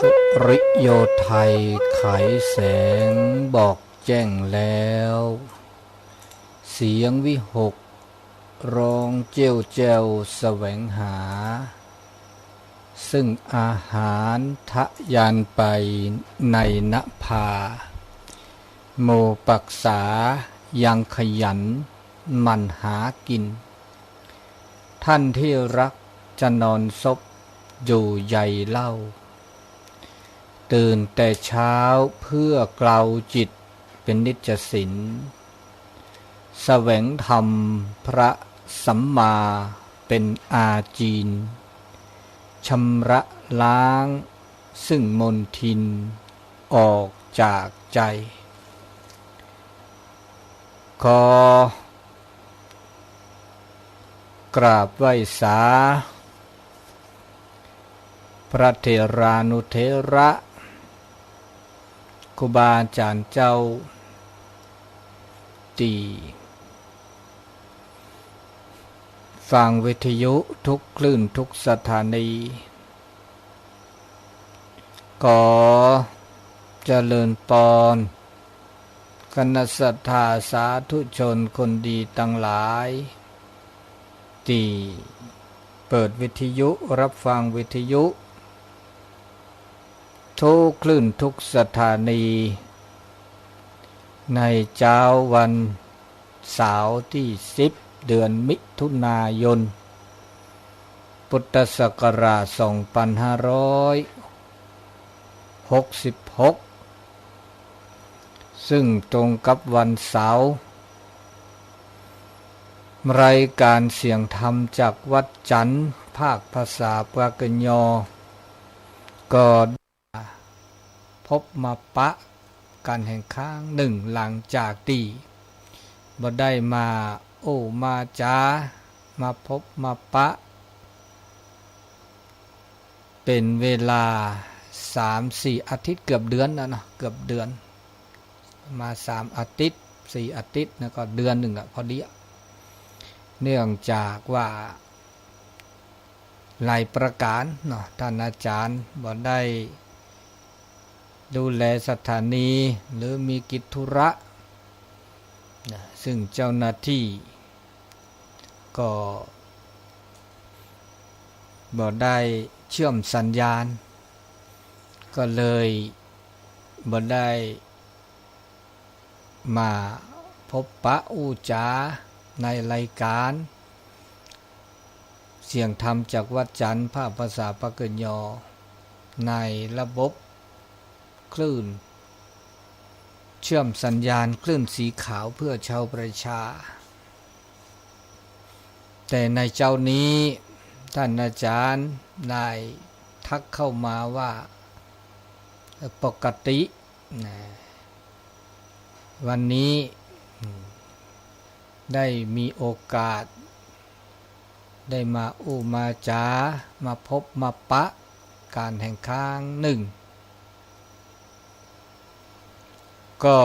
สุริโยไทยไขแสงบอกแจ้งแล้ว เสียงวิหกร้องเจ้ยวแจ้วแสวงหา ซึ่งอาหารทะยานไปในนภา โมปักษายังขยันหมั่นหากิน ท่านที่รักจะนอนซบอยู่ใยเล่า ตื่นแต่เช้าเพื่อเกลาจิตเป็นนิจสิน แสวงธรรมพระสัมมาเป็นอาจีน ชำระล้างซึ่งมลทินออกจากใจ ขอกราบไหว้สา พระเถรานุเถระ ครูบาอาจารย์เจ้า ที่ ฟังวิทยุทุกคลื่นทุกสถานี ขอเจริญปอน คณะศรัทธาสาธุชนคนดีทั้งหลาย ที่เปิดวิทยุรับฟังวิทยุ ทุกคลื่นทุกสถานี ในเช้าวันเสาร์ที่สิบ เดือนมิถุนายน พุทธศักราชสองพันห้าร้อยหกสิบหก ซึ่งตรงกับวันเสาร์ รายการเสียงธรรมจากวัดจันทร์ ภาคภาษาปากะยอ ก็ได้มาพบมาปะกันแห่งครั้งหนึ่ง หลังจากที่บ่ได้มาอู้มาจา มาพบมาปะ เป็นเวลาสามสี่อาทิตย์ เกือบเดือนแล้วเนาะ เกือบเดือน มาสามอาทิตย์ สี่อาทิตย์ แล้วก็เดือนหนึ่งอะ พอดีอะ เนื่องจากว่า หลายประการเนาะ ท่านอาจารย์บ่ได้ดูแลสถานี หรือมีกิจธุระนะ ซึ่งเจ้าหน้าที่ก็บ่ได้เชื่อมสัญญาณ ก็เลยบ่ได้ มาพบปะอู้จ๋าในรายการเสียงธรรมจากวัดจันทร์ ภาคภาษาปากะยอ ในระบบคลื่นเชื่อมสัญญาณคลื่นสีขาวเพื่อชาวประชา แต่ในเช้านี้ท่านอาจารย์ได้ทักเข้ามาว่า ปกติ นะ วันนี้ อืม ได้มีโอกาส ได้มาอู้มาจ๋า มาพบมาปะกันแห่งครั้งหนึ่ง ก็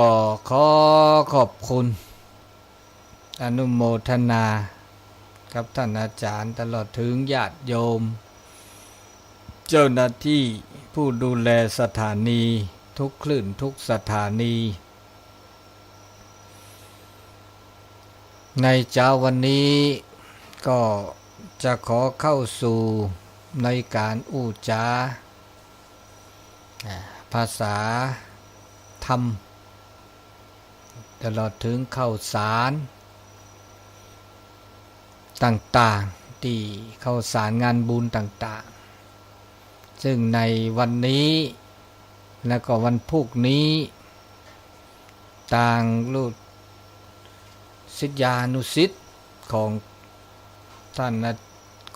ขอขอบคุณ อนุโมทนากับท่านอาจารย์ ตลอดถึงญาติโยม เจ้าหน้าที่ผู้ดูแลสถานีทุกคลื่นทุกสถานี ในเช้าวันนี้ก็จะขอเข้าสู่ในการอู้จ๋า อ่า ภาษาธรรม ตลอดถึงข่าวสารต่างๆ ที่ข่าวสารงานบุญต่างๆ ซึ่งในวันนี้ และก็วันพุธนี้ ทางลูกศิษยานุศิษย์ของท่าน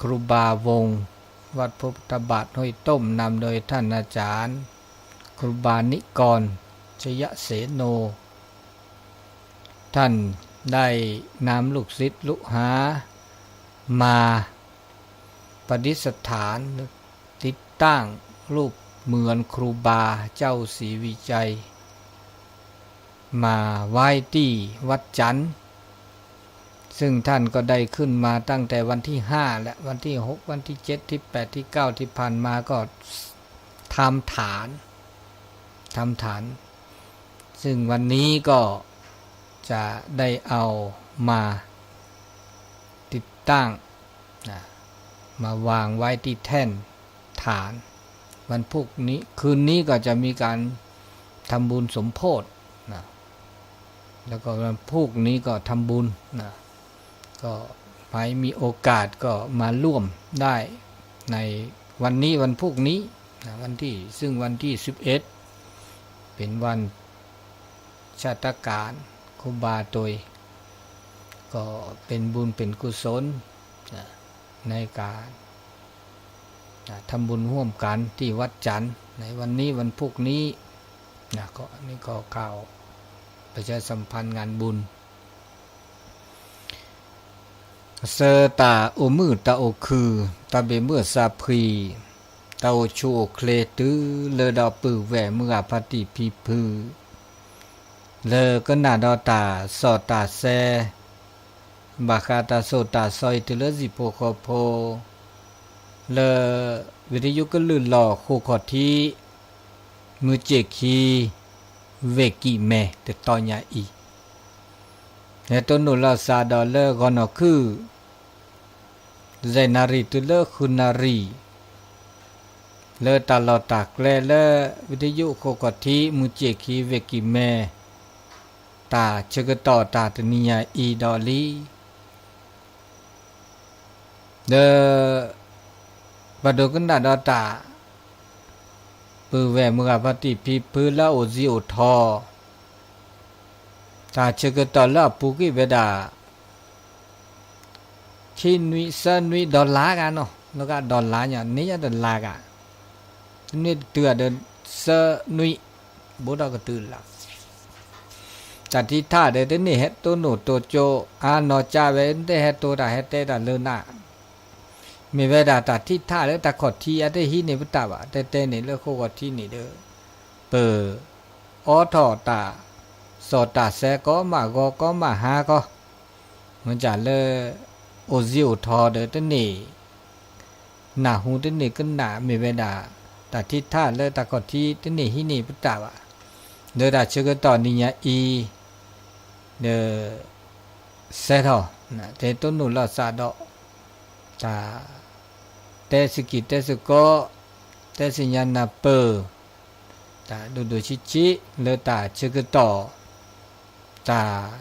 ครูบาวงศ์ วัดพระพุทธบาทห้วยต้ม นำโดยท่านอาจารย์ครูบานิกร ชยเสโน ท่านได้นำลูกศิษย์ลูกหามาประดิษฐาน ติดตั้งรูปเหมือนครูบาเจ้าศรีวิชัย มาไว้ที่วัดจันทร์ ซึ่งท่านก็ได้ขึ้นมาตั้งแต่วันที่ห้า และวันที่หก วันที่เจ็ด ที่แปด ที่เก้า ที่ผ่านมาก็ท ทำฐาน ทำฐาน ซึ่งวันนี้ก็จะได้เอามาติดตั้งนะ มาวางไว้ที่แท่นฐาน วันพุธนี้ คืนนี้ก็จะมีการทำบุญสมโภชนะ แล้วก็วันพุธนี้ก็ทำบุญนะ ก็ใครมีโอกาสก็มาร่วมได้ในวันนี้วันพุธนี้นะ วันที่ ซึ่งวันที่สิบเอ็ด เป็นวันชาตการครูบาโตย ก็เป็นบุญเป็นกุศลนะ ในการนะ ทำบุญร่วมกันที่วัดจันทร์ในวันนี้วันพุธนี้นะ ก็อันนี้ก็ข่าวประชาสัมพันธ์งานบุญ ဆၢတၢ်အိၣ်မုာ်တၢ်အိၣ်ခုၣ် တၢ်ဘၣ်မုာ်စၢ်ဖှံ တၢ်အိၣ်ဆူၣ်အိၣ်ချ့တုၤလၢဒီးပုၢ်ဝဲၢ်မုၢ်ဂၤဖါတံၢ်ဖံဖု လၢကနၣ်ဒီးတၢ်စီၣ်တၢ်ဆဲ ဘၣ်ဃးတၢ်စိာ်တၢ်ဆှံတုၤလၢဟံၣ်ဖိဃီဖိ လၢ ဝံၤတယုကလုၢ်လီၢ်ဃိးခီၣ်ထံး မုၢ်စ့ၣ်ခံ ဝ့ၢ်ကံၣ်မဲတတီၤညါအံၤ ဟဲတိၢ်နီၣ်လီၤစၢ်ဒီးလၢဂီၤနီၢ်ခုၣ် တစဲးနၣ်ရံၣ်တုၤလၢဃုနၣ်ရံၣ် လၢတၢ်လီၢ်တၢ်ကျဲလၢ ဝံၤတယုဃိးခီၣ်ထံး မုၢ်စ့ၣ်ခံ ဝ့ၢ်ကံၣ်မဲ တၢ်ဆၢကတီၢ်တၢ်တနံၤညါအံၤဒီးလံ ဒီး ပှၤဒိကနၣ်ဒီးတၢ် ပုၢ်ဝဲၢ်မုၢ်ဂၤဖါတံၢ်ဖံဖုလၢအအိၣ်ဆူၣ်အိၣ်ချ့ တၢ်ဆၢကတီၢ်လၢအပူၤကွံာ်ဝဲဒၣ် ခံနွံ သၢနွံ ဒီးလါဂၤနီၤ လၢကဒီးလါညါ န့ၢ်ယၤတလါဂၤ တနွံတတုၤဒီး သၢနွံ ဘူးဒီးကတုၤလါ တၢ်ထံထၣ်ဒီး တန့ၢ်ဟဲတိၢ်နီၣ်တိၢ်ကၠိ အါနီၢ်ကၢ်ဝဲ တဟဲတိၢ်တၢ်ဟဲတဲတၢ်လၢနၤ မ့ၢ်ဝဲဒၣ်တၢ်ထံထၣ်လၢတၢ်ခီၣ်ထံးအတဟံးန့ၢ်ပတၢ်ဘၣ် တဲတဲန့ၣ်လၢဃိးခီၣ်ထံးန့ၣ်ဒီး ပ အိးထီၣ်တၢ် စီၣ်တၢ်ဆဲးကီမးဂီၤကီမးဟါကီ မ့ၢ်တၢ်လၢ အိၣ်ဆူၣ်အိၣ်ချ့ဒီးတန့ၢ် နၢ်ဟူတန့ၢ်ကနၣ်မ့ၢ်ဝဲဒၣ် တၢ်ထံထၣ်လၢတၢ်ခီၣ်ထံးတန့ၢ်ဟံးန့ၢ်ပတၢ်ဘၣ် ဒီးတၢ်ဆၢကတီၢ်နံၤညါအံၤ ဒီး စဲးထီၣ် တဲတိၢ်နီၣ်လီၤစၢ်ဒီး တၢ် တဲစကံၢ်တဲစကီ တဲစ့ညါနၢ်ပၢၢ် တၢ်ဒိၣ်ဒိၣ်ဆံးဆံးလၢတၢ်ဆၢကတီၢ်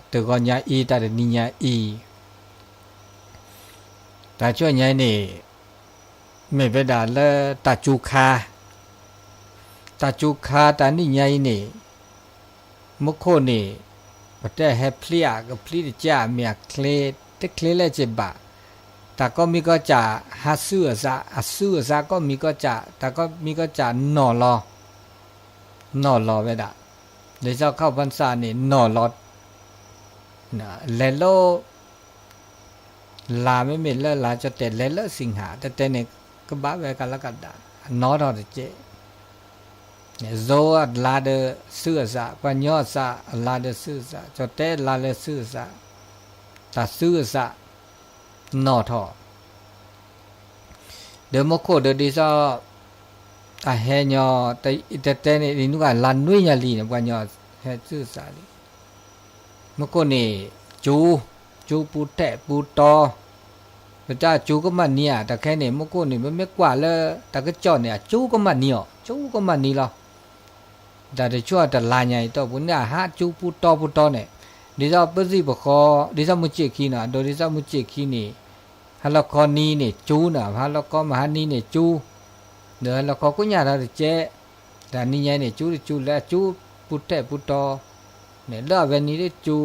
တၢ်တဂီၤညါအံၤ တၢ်တနံၤညါအံၤ တၢ်ဆူညါအံၤန့ၣ် မ့ၢ်ဝဲဒၣ်လၢတၢ်စူၤခါ တၢ်စူၤခါတၢ်နံၤညါအံၤန့ၣ် မူခိၣ်န့ၣ် ပတဲဟဲဖျံဧါ ကဖျံတကဲ မ့ၢ်အချ့ တချ့လဲၣ်က့ဘၣ် တၢ်ကိးမံၤကိးစၢ် ဟးဆူအစး အဆူအစးကိးမံၤကိးစၢ် တၢ်ကိးမံၤကိးစၢ်နီၢ်လီၤ နီၢ်လီၤဝဲဒၣ် ဒ်သိးခီၣ်ဖၢၣ်စးန့ၣ် နီၢ်လီၤ လဲၤလၢ လါမ့မ့ၢ်လၢလါကတဲာ်လဲၤလၢစံၣ်ဟၣ် တဲတဲန့ၣ် ကဘၣ်ဝဲကလီကဒါ အနီၢ်ထီၣ်တကဲ ယိၤအလါဒီးဆူအစး ပှၤညီအစးအလါဒီးဆူအစး ကတဲာ်လါလၢဆူအစး တၢ်ဆူအစး နီၢ်ထီၣ် ဒီးမူခိၣ်ဒီးဒ်သိး အဟဲညီ တဲတဲန့ၣ် ဒ်နုၢ်ကလါနွံညါလံန့ၣ် ပှၤညီဟဲဆူအစးလံ မူခိၣ်န့ၣ် ကၠူ ကၠူပူၤထဲးပူၤတီၤ ပတၢ်ကၠူကမၣ်နံၤဧါ တၢ်ခဲန့ၣ် မူခိၣ်န့ၣ် ပမ့ၢ်ကွၢ်လၢ တၢ်ကစီၣ်န့ၣ် အကၠူကမၣ်နံၤအီၤ ကၠူကမၣ်နံၤလီၤ တၢ်တဆူၣ်တလါညါအံၤတီၢ်ပူၤန့ၣ် အဟးကၠူပူၤတီၤပူၤတီၤန့ၣ် ဒ်သိးပသံၣ်ပဃီ ဒ်သိးမုၢ်စ့ၣ်ခံနီၤ အဒိဒ်သိးမုၢ်စ့ၣ်ခံန့ၣ် ဟါလီၤခီနံၤန့ၣ် ကၠူနီၤ ဟါလီၤခီမဟါနံၤန့ၣ် ကၠူ ဒီးဟါလီၤခီကိညၣ်ထီၣ်တကဲ တၢ်နံၤညါအံၤန့ၣ် ကၠူတကၠူလၢအကၠူပူၤထဲးပူၤတီၤ န့ၣ် လၢအဝဲနံၤတကၠူ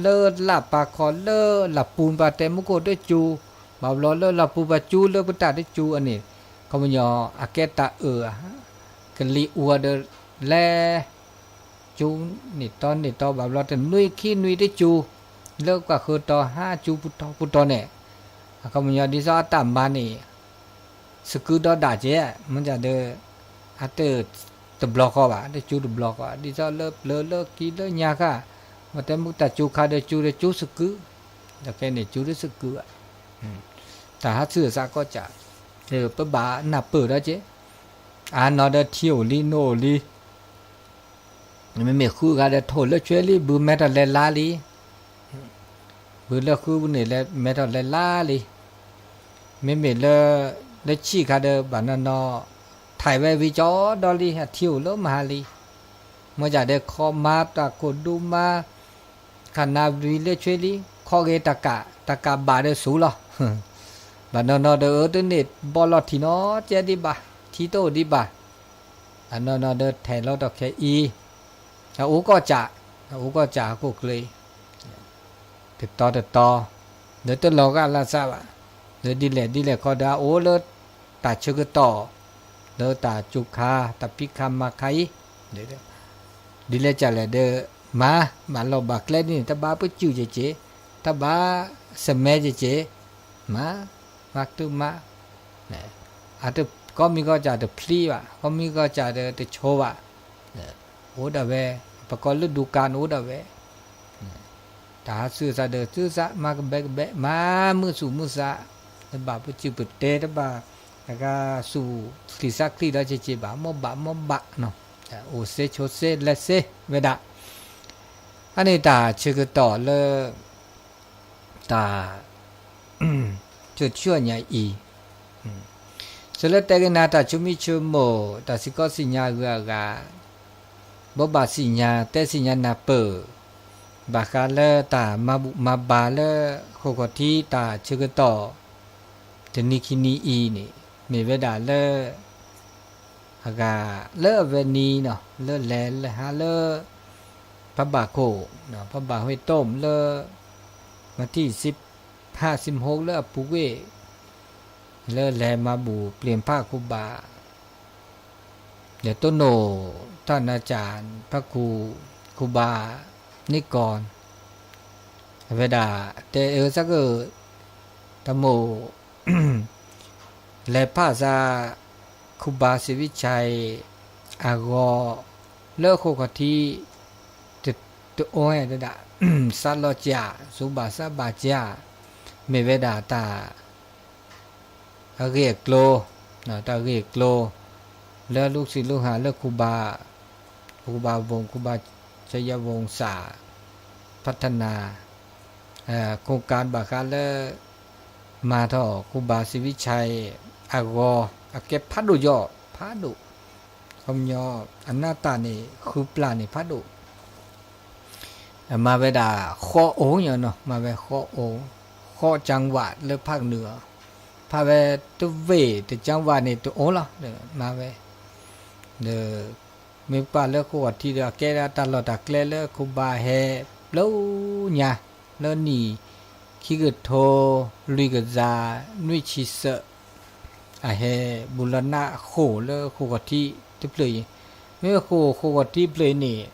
လၢလၢ်ပာ်ခီလၢလၢ်ပူၤပာ်တဲမူခိၣ်တကၠူ ဘၣ်ဘျီလၢလၢ်ပူၤပာ်ကၠူလၢပတၢ်တကၠူအန့ၣ် ခီပညီ အကဲတၢ်အၢၣ် ကလံၤအူအီၤဒီးလဲၤ ကၠူန့ၣ်တီန့ၣ်တီဘၣ်ဘျီတနွံခံနွံတကၠူ လၢကွၢ်ဃၢၤတီၤဟးကၠူပူၤတီၤပူၤတီၤန့ၣ် အခီပညီဒ်သိးအတၢ်မၤန့ၣ် စကုဒီဒၣ်ကဲ မ့ၢ်ဒ် အတတဘျီဃီဘၣ် တကၠူတဘျီဃီ ဒ်သိးလၢပျၢၤလၢခံလၢညါဃၣ် ပတဲမုၢ်တၢ်ကၠူခါဒီးကၠူဒီးကၠူစကု ဒီးခဲန့ၣ်ကၠူဒီးစကု တၢ်ဟးဆူၣ်အစးကီၢ်စး ပဘၣ်နၢ်ပၢၢ်ဒီးကဲ အါနီၢ်ဒီးထံအိၣ်လံ နိအိၣ်လံ, မ့မ့ၢ်ဃုဂၤဒီးထိၣ်လၢဆွဲလံ ဘုမဲထီၣ်လဲၤလါလံ, ဘုလၢဃုန့ၣ် မဲထီၣ်လဲၤလါလံ, မ့မ့ၢ်လၢ လၢဆံၣ်ခါဒီးဘၣ်နီၢ်နီၢ် ထဲးဝဲဝံၤကၠီဒီလံ အထံအိၣ်လၢမဟါလံ, မ့ၢ်ဒ်ဒီးခီမါတၢ်ခိၣ်ဒူမါ ခနၣ်ဝံၤလၢဆွဲလံ ခီဂ့ၤတၢ်ကး တၢ်ကးဘၣ်ဒီးစူၤလီၤ, ဘၣ်နီၢ်နီၢ်ဒီးအၢတန့ၢ်ဘီလီၤထံနီၤကဲဒံးဘၣ် ထံတအိၣ်ဒံးဘၣ်, ဘၣ်နီၢ်နီၢ်ဒီးထဲးလီၤတီၢ်ခဲအံၤ, အအိၣ်ကီၢ်စး, အအိၣ်ကီၢ်စးဟီၣ်ခိၣ်ချၢအံၤ တတီၤတတီၤ, ဒီးတလီၤဂာ်လၢ်စၢ်ဘၣ်, ဒီးဒ်လဲၣ်ဒ်လဲၣ်ခီဒီးအအိၣ်လၢ တၢ်ဆၢကတီၢ်, လၢတၢ်စူၤခါ တၢ်ဖံးခါမၤခါအံၤ, ဒ်လဲၣ်ကလဲၣ်ဒီး မၤ, မၤလီၤဘၣ်ကျဲဒ်န့ၣ် တဘၣ်ပစုၢ်က့ၤက့ၤ, တဘၣ်စမဲက့ၤက့ၤ, မၤ, မၤတုၤမၤ အတကီမံၤကီၢ်စးတဖျံးဘၣ်, ကီမံၤကီၢ်စးဒီးတဆိဘၣ်, အိၣ်ဒၣ်ဝဲ, ပကိးလၢဒူကၤန့ၣ်အိၣ်ဒၣ်ဝဲ, တၢ်ဟးစုစးဒီးစုစး မၤကဘဲကဘဲ မၤမုာ်သူၣ်မုာ်သး, တဘၣ်ပစုၢ်ပတဲ တဘၣ်အဂၤစူၢ်ချံစးချံဒီးက့ၤက့ၤဘၣ် မ့ၢ်ဘၣ်မ့ၢ်ဘၣ်, အိၣ်စ့ဆိစ့လဲၤစ့ဝဲဒၣ်, အန့ၣ်တၢ်ဆၢကတီၢ်လၢ တၢ် ဆိၣ်ဆူၣ်ညါအံၤ, စၢလၢတဲကနၣ်တၢ်ဆိမိၣ်ဆိမိၣ် တၢ်စံၣ်ကီၢ်စံၣ်ညါအဂုၤအဂၤ, ဘိးဘၣ်စံၣ်ညါ တဲစံၣ်ညါနၢ်ပၢၢ်, ဘၣ်ဃးလၢတၢ်မၤဘူၣ်မၤဘါလၢဃိာ်ခီၣ်ထံးတၢ်ဆၢကတီၢ် တနံၤခံနံၤအံၤန့ၣ် မ့ၢ်ဝဲဒၣ်လၢ အဂၤလၢအဝဲနံၤနီၤ လၢလဲၤလၢဟါလၢ ဖးဘၣ်ခိၣ်, ဖးဘၣ်ဟွ့ၣ်တိၢ်လၢ မၤထံၣ်စံးဖးစံးမဟိလၢအပူၤကွံာ် လၢလဲၤမၤဘူၣ်ပျ့ၤဖးခိၣ်ဘၣ် ဒီးတိၢ်နီၣ်တၢ်နါစၢ် ဖးခူၣ် ခိၣ်ဘၣ်န့ၣ်ကီး အဝဲဒၣ်တဲအၢစ့ၢ်ကီး တၢ်မိၣ် လဲၤဖးစ့ၢ် ခိၣ်ဘၣ်စံးဝံၣ်ဆဲး အဂီၢ် လၢဃိာ်ခီၣ်ထံး တအိၣ်ဝဲဒၣ် စးလီၤစၢ် စူၤဘၣ်စးဘၣ်စၢ် မ့ၢ်ဝဲဒၣ်တၢ် အဂ့ၢ်အကျိၤ, တၢ်ဂ့ၢ်အကျိၤ လၢလူကစံၣ်လူဟၣ်လၢခူဘၣ်, ခူဘၣ်ဝူၤ ခူဘၣ်ဆယဝူၤစၣ် ဖးထနၢ် ခိၣ်ကၢဘၣ်ဃးလၢ မၤထီၣ်ခူဘၣ်စံးဝံၣ်ဆဲးအဂီၢ် အကဲဖးဒိၣ်ယီၤ ဖးဒိၣ်, ခီပညီ အနၢ်တၢ်န့ၣ် ဃုပျၢ်န့ၣ်ဖးဒိၣ် မၤဝဲဒၣ်ဃီအိၣ်ညါနီၤ မၤဝဲဃီအိၣ်, ဃီကၠၣ်ဝးလၢဖးကနုာ်အီၤ, ဖးဝဲတဝ့ၢ်တကၠၣ်ဝးန့ၣ်တအိၣ်လီၤ, မၤဝဲ, ဒီး မ့ၢ်ပှၤလၢဃိာ်ခီၣ်ထံးဒီး အကဲဒၣ်တၢ်လီၢ်တၢ်ကျဲလၢခိၣ်ဘၣ်ဟဲဘျီညါ, လၢနံၣ်ခံကထိ လွံၢ်ကယၤ နွံဆံသၢ အဟဲဘူးလီၤနးဃိာ်လၢဃိာ်ခီၣ်ထံးတဖျၢၣ်အံၤ, မ့မ့ၢ်ဃိာ်ဃိာ်ခီၣ်ထံးတဖျၢၣ်အံၤန့ၣ်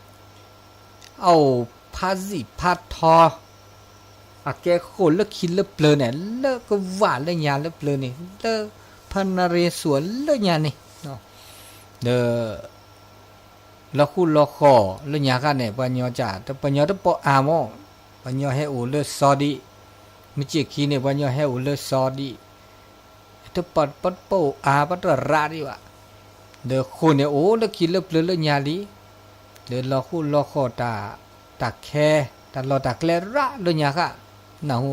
အအိၣ်ဖးစံၣ်ဖးထီ, အကဲဃိာ်လၢခံလၢပျၢၤန့ၣ် လၢကဝၣ်လၢညါလၢပျၢၤန့ၣ် လၢဖနရ့စူၣ်လၢညါန့ၣ်, ဒီး လီၤဃူလီၤဃီၣ်လၢညါဃၣ်န့ၣ် ပှၤညီကၢ် ပှၤညီတပိာ်အါမး, ပှၤညီဟဲအိၣ်လၢစီၤဒံး, မုၢ်ဆ့ၣ်ခံန့ၣ် ပှၤညီဟဲအိၣ်လၢစီၤဒံး, တပိာ်ပိာ်အါ ပတရးဒံးဘၣ်, ဒီးဃိာ်န့ၣ်အိၣ်လၢခံလၢပျၢၤလၢညါလံ, ဒီးလီၤဃူလီၤဃီၣ်တၢ် တၢ်ခဲ တၢ်လီၢ်တၢ်ကျဲရးလၢညါဃၣ်, နၢ်ဟူ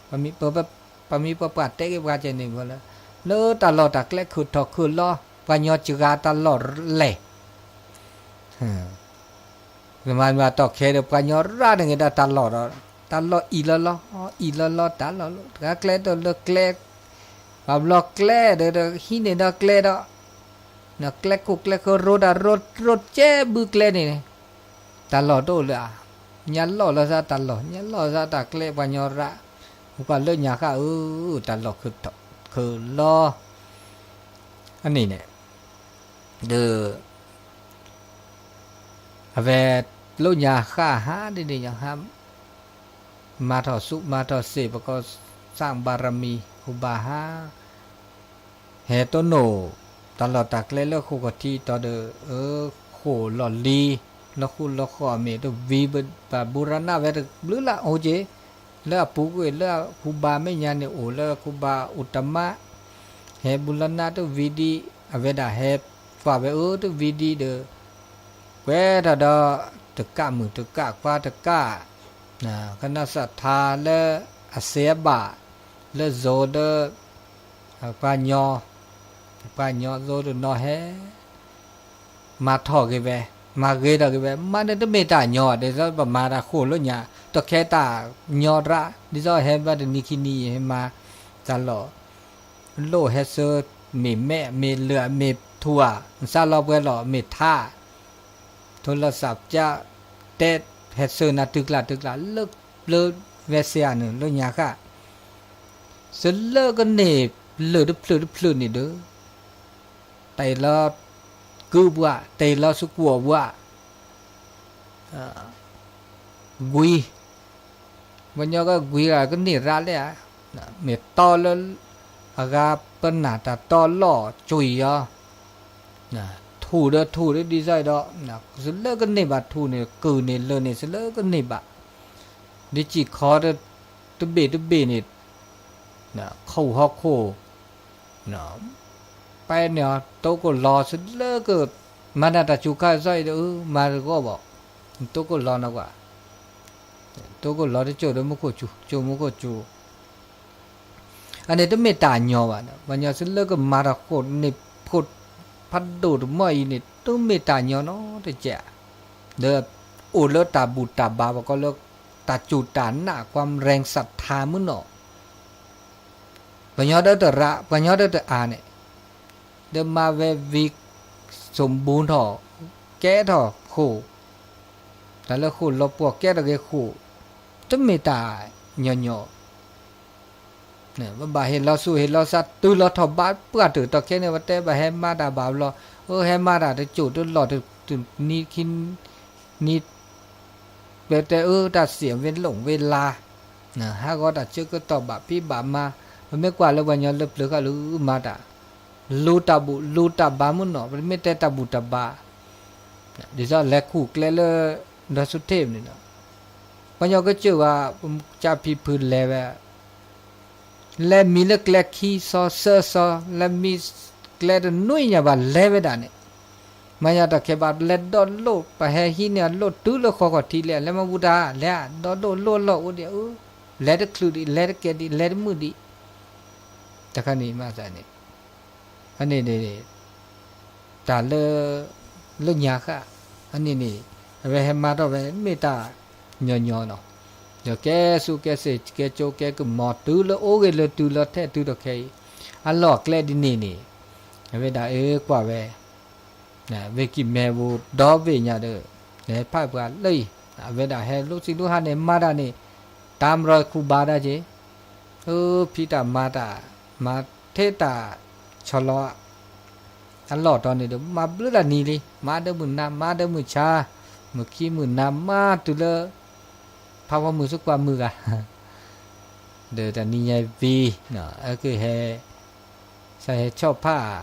ပမ့ၢ်ပပှၢ်တဲက့ၤပှၤကဲန့ၣ်လၢ လၢတၢ်လီၢ်တၢ်ကျဲခုၣ်ထီၣ်ခုၣ်လီၤ ပှၤညီစှၤတၢ်လီၢ်လဲၣ် မၤမၤတီၢ်ခဲဒီး ပှၤညီရးန့ၣ်က့ၤဒီးတၢ်လီၢ်ဒီး တၢ်လီၢ်အံၤလီၤလီၤ အံၤလီၤလီၤ တၢ်လီၢ်လီၤ တဂၤကျဲဒီးလၢကျဲ ပှၤဘျီကျဲဒီး ဟံးန့ၢ်ဒီးကျဲဒီး ကျဲခိၣ်ကျဲဃၢၤ ရိတၢ်ရိရိကဲဘုကျဲန့ၣ် တၢ်လီၢ်တအိၣ်လၢၤဧါ, ညါလီၢ်လီၤစ့ၢ်တၢ်လီၢ် ညါလီၢ်စ့ၢ်တၢ်ကျဲ ပှၤညီရး ပှၤလၢညါဃၣ်ဧၢ တၢ်လီၢ်ခုၣ်ထီၣ်ခုၣ်လီၤ အန့ၣ်န့ၣ် ဒီး အဝဲ လၢညါဃၣ်ဟါဒ်န့ၣ် မၤထီၣ်ဆူးမၤထီၣ်စ့ၢ် ပကီၢ်စၢ်ဘၣ်ရမံၤ ဃိာ်ဘၣ်ဟါ ဟဲတိၢ်နီၣ် တၢ်လီၢ်တၢ်ကျဲလၢဃိာ်ခီၣ်ထံးတီၤဒီး အဃိာ်လီၢ်လံၤ လီၤဃူလီၤဃီၣ်အမ့ၢ်တဝံၤဘၣ် ဘူးရနၢ်ဝဲတဘျုးလၢ်အိၣ်က့ၤ လၢအပူၤကွံာ်လၢဃိာ်ဘၣ်မဲာ်ညါန့ၣ်အိၣ်လၢဃိာ်ဘၣ်အိၣ်တမး ဟဲဘူးရနၢ်တဝံၤဒံး အဝဲဒၣ်ဟဲ ကွၢ်ဝဲအၢတဝံၤဒံးဒီး ကွဲးထီၣ်ဒီး တကးမုၣ်တကးခွါတကး ကနၣ်စၢ်ထါလၢအစဲးအဘၣ် လၢဇိဒီး ပှၤညီ ပှၤညီသိတနီၤဟဲ မၤထီၣ်က့ၤဝဲ မၤဂ့ၤထီၣ်က့ၤဝဲ မၤန့ၣ်တမ့ၢ်တၢ်ညီဘၣ် ဒ်သိးပမၤတၢ်ဃိာ်လၢညါ တၢ်ခဲတၢ်ညီရၣ် ဒ်သိးဟဲဘၣ်တနံၤခံနံၤ ဟဲမၤတၢ်လီၢ် လိၣ်ဟဲဆၢ မ့ၢ်မဲာ် မ့ၢ်လၢာ် မ့ၢ်ထူဧါ နစးလီၤပှဲၤလီၤ မ့ၢ်ထါ ထိလီၤစၢ်ပျၢ် တဲဟဲဆၢနၤတုၤကျါတုၤကျါ လၢပျၢၤဝဲစ့ဧါန့ၣ် လၢညါဃၣ် စလၢကန့ၢ်လၢာ်တဖျၢၣ်တဖျၢၣ်န့ၣ်ဒီး တ့ၢ်လီၤကုပှၤ တ့ၢ်လီၤစကွီၤပှၤ ကွံ ပှၤညီကကွံဂၤကန့ၢ်ရၣ်လဲၣ်ဧါ မ့ၢ်တီလၢ အဂၤပနၢ်တၢ်တီလီၢ်ကွံာ်အီၤ ထူၣ်ဒီးထူၣ်ဒီးဒ်သိးဒီး စလၢကန့ၢ်ဘၣ်ထူၣ်န့ၣ် ကုၢ်န့ၣ်လၢာ်န့ၣ် စလၢကန့ၢ်ဘၣ် ဒ်စံၣ်ခီတဘ့ၣ်တဘ့ၣ်န့ၣ် ခိၣ်ဟီၣ်ခိၣ် ပၢ်န့ၣ် တိကိၣ်လီၤစလၢက မၤနၢၤတၢ်စူၤခါစ့ၢ်အံၤဒီး မၤတဂီၢ်ဘၣ် တိကိၣ်လီၤနီၤကွၢ် တိကိၣ်လီၤတကၠိၣ်ဒီးမူခိၣ်စူၤ ကၠိၣ်မူခိၣ်စူၤ အန့ၣ်တမ့ၢ်တၢ်ညီဘၣ် ပှၤညီစလၢကမၤတၢ်ဃိာ်န့ၣ် ဖးဒိၣ်တမီၢ်အံၤန့ၣ် တမ့ၢ်တၢ်ညီနီတကဲး ဒီးအိၣ်လၢတၢ်ဘူၣ်တၢ်ဘါ ပကိးလၢ တၢ်စူၢ်တၢ်နာ် ความแรงศรัทธา မုၢ်နီၤ ပှၤညီဒီးတရၣ် ပှၤညီဒီးတအါန့ၣ် ဒီးမၤဝဲဝံၤ စူၢ်ဘူထီၣ် ကဲထီၣ်ဃိာ် တၢ်လၢဃိာ်လီၤပှီၢ်ကဲထီၣ်က့ၤဃိာ် တမ့ၢ်တၢ်ညီညီ ပဘၣ်ဟ့ၣ်လီၤဆူၣ်ဟ့ၣ်လီၤစးတုၤလီၤထီၣ်ဘးပှၢ်တၢၢ် တီၢ်ခဲန့ၣ် ပတဲဘၣ်ဟဲမၤတၢ်ဘၣ်ဘျီ အဟဲမၤတၢ်တကၠိၣ်တလီၢ်တနံၤခံနံၤ ပတဲအၢတၢ်စံၣ်ဝဲလိၣ်ဝဲလါ ဟးဂီၤတၢ်ဆၢကတီၢ်ဘၣ်ဖံးဘၣ်မၤ ပမ့ၢ်ကွၢ်လၢပှၤညီလၢပျၢၤဃာ်လၢမၤတၢ် လူၤတၢ်ဘူၣ်လူၤတၢ်ဘါမုၢ်နီၤ ပမ့ၢ်တဲတၢ်ဘူၣ်တၢ်ဘါ ဒ်သိးလဲၤခူၣ်ကျဲလၢ ဒီဆူထ့ၣ်န့ၣ်ဒီး ပှၤညီကစၢၢ်ဝဲ ကၢ်ဖံဖုလဲၤဝဲ လဲၤမံလၢကျဲခံစီဆၢစီ လဲၤမံကျဲတနွံညါဘၣ် လဲၤဝဲဒၣ်န့ၣ် မၤညါတၢ်ခဲဘၣ် လဲၤဒီးလိၣ် ပဟဲဟံးန့ၢ်အလိၣ်တုၤလၢဃီခီၣ်ထံးလဲၣ် လဲၤမၤဘူၣ်တၢ် လဲၤဒီးလိၣ်လိၣ်လီၢ်အိၣ်ဒံး လဲၤတချုးဒံး လဲၤတကဲဒံး လဲၤတမုာ်ဒံး တခါန့ၣ်မၤသးန့ၣ် အန့ၣ်န့ၣ် တၢ်လၢ လၢညါဃၣ် အန့ၣ်န့ၣ် အဝဲဟဲမၤထီၣ်ဝဲ မ့ၢ်တၢ်ညီညီနီၤ ဒီးကဲစူၣ်ကဲစ့ၣ် ကဲကၠိကဲကမီၤ တုၤလၢအိၣ်ဂ့ၤလၢတုၤလီၤထဲတုၤဒီးခဲအံၤ အလီၢ်အကျဲဒ်န့ၣ်န့ၣ် အဝဲဒၣ်အၢကွၢ်ဝဲ ဝ့ၢ်ကံၢ်မဲပူၤ ဒီဘ့ၣ်ညါဒီး လဲၤဖးပှၤလၢအံၤ အဝဲဒၣ်ဟဲလိၣ်စံးလိၣ်ဟါန့ၣ် မၤတၢ်န့ၣ် တၢ်မရီခူဘါဒၣ်က့ၤ ဖံးတၢ်မၤတၢ် မၤထဲတၢ်ဆီၣ်လီၤ အလီၢ်တီၤန့ၣ်ဒီး မၤဘျုးတၢ်နံၤလံ မၤဒီးမုၢ်နၤ မၤဒီးမုၢ်ဆါ မုၢ်ခံမုၢ်နၤ မၤတုၤလၢ ဖးဝီမုၢ်စကွၢ်မုၢ်ဂၤ ဒီးတၢ်နံၤညါအံၤဝံၤ အကဟဲ စးဟဲဆီၣ်ဖး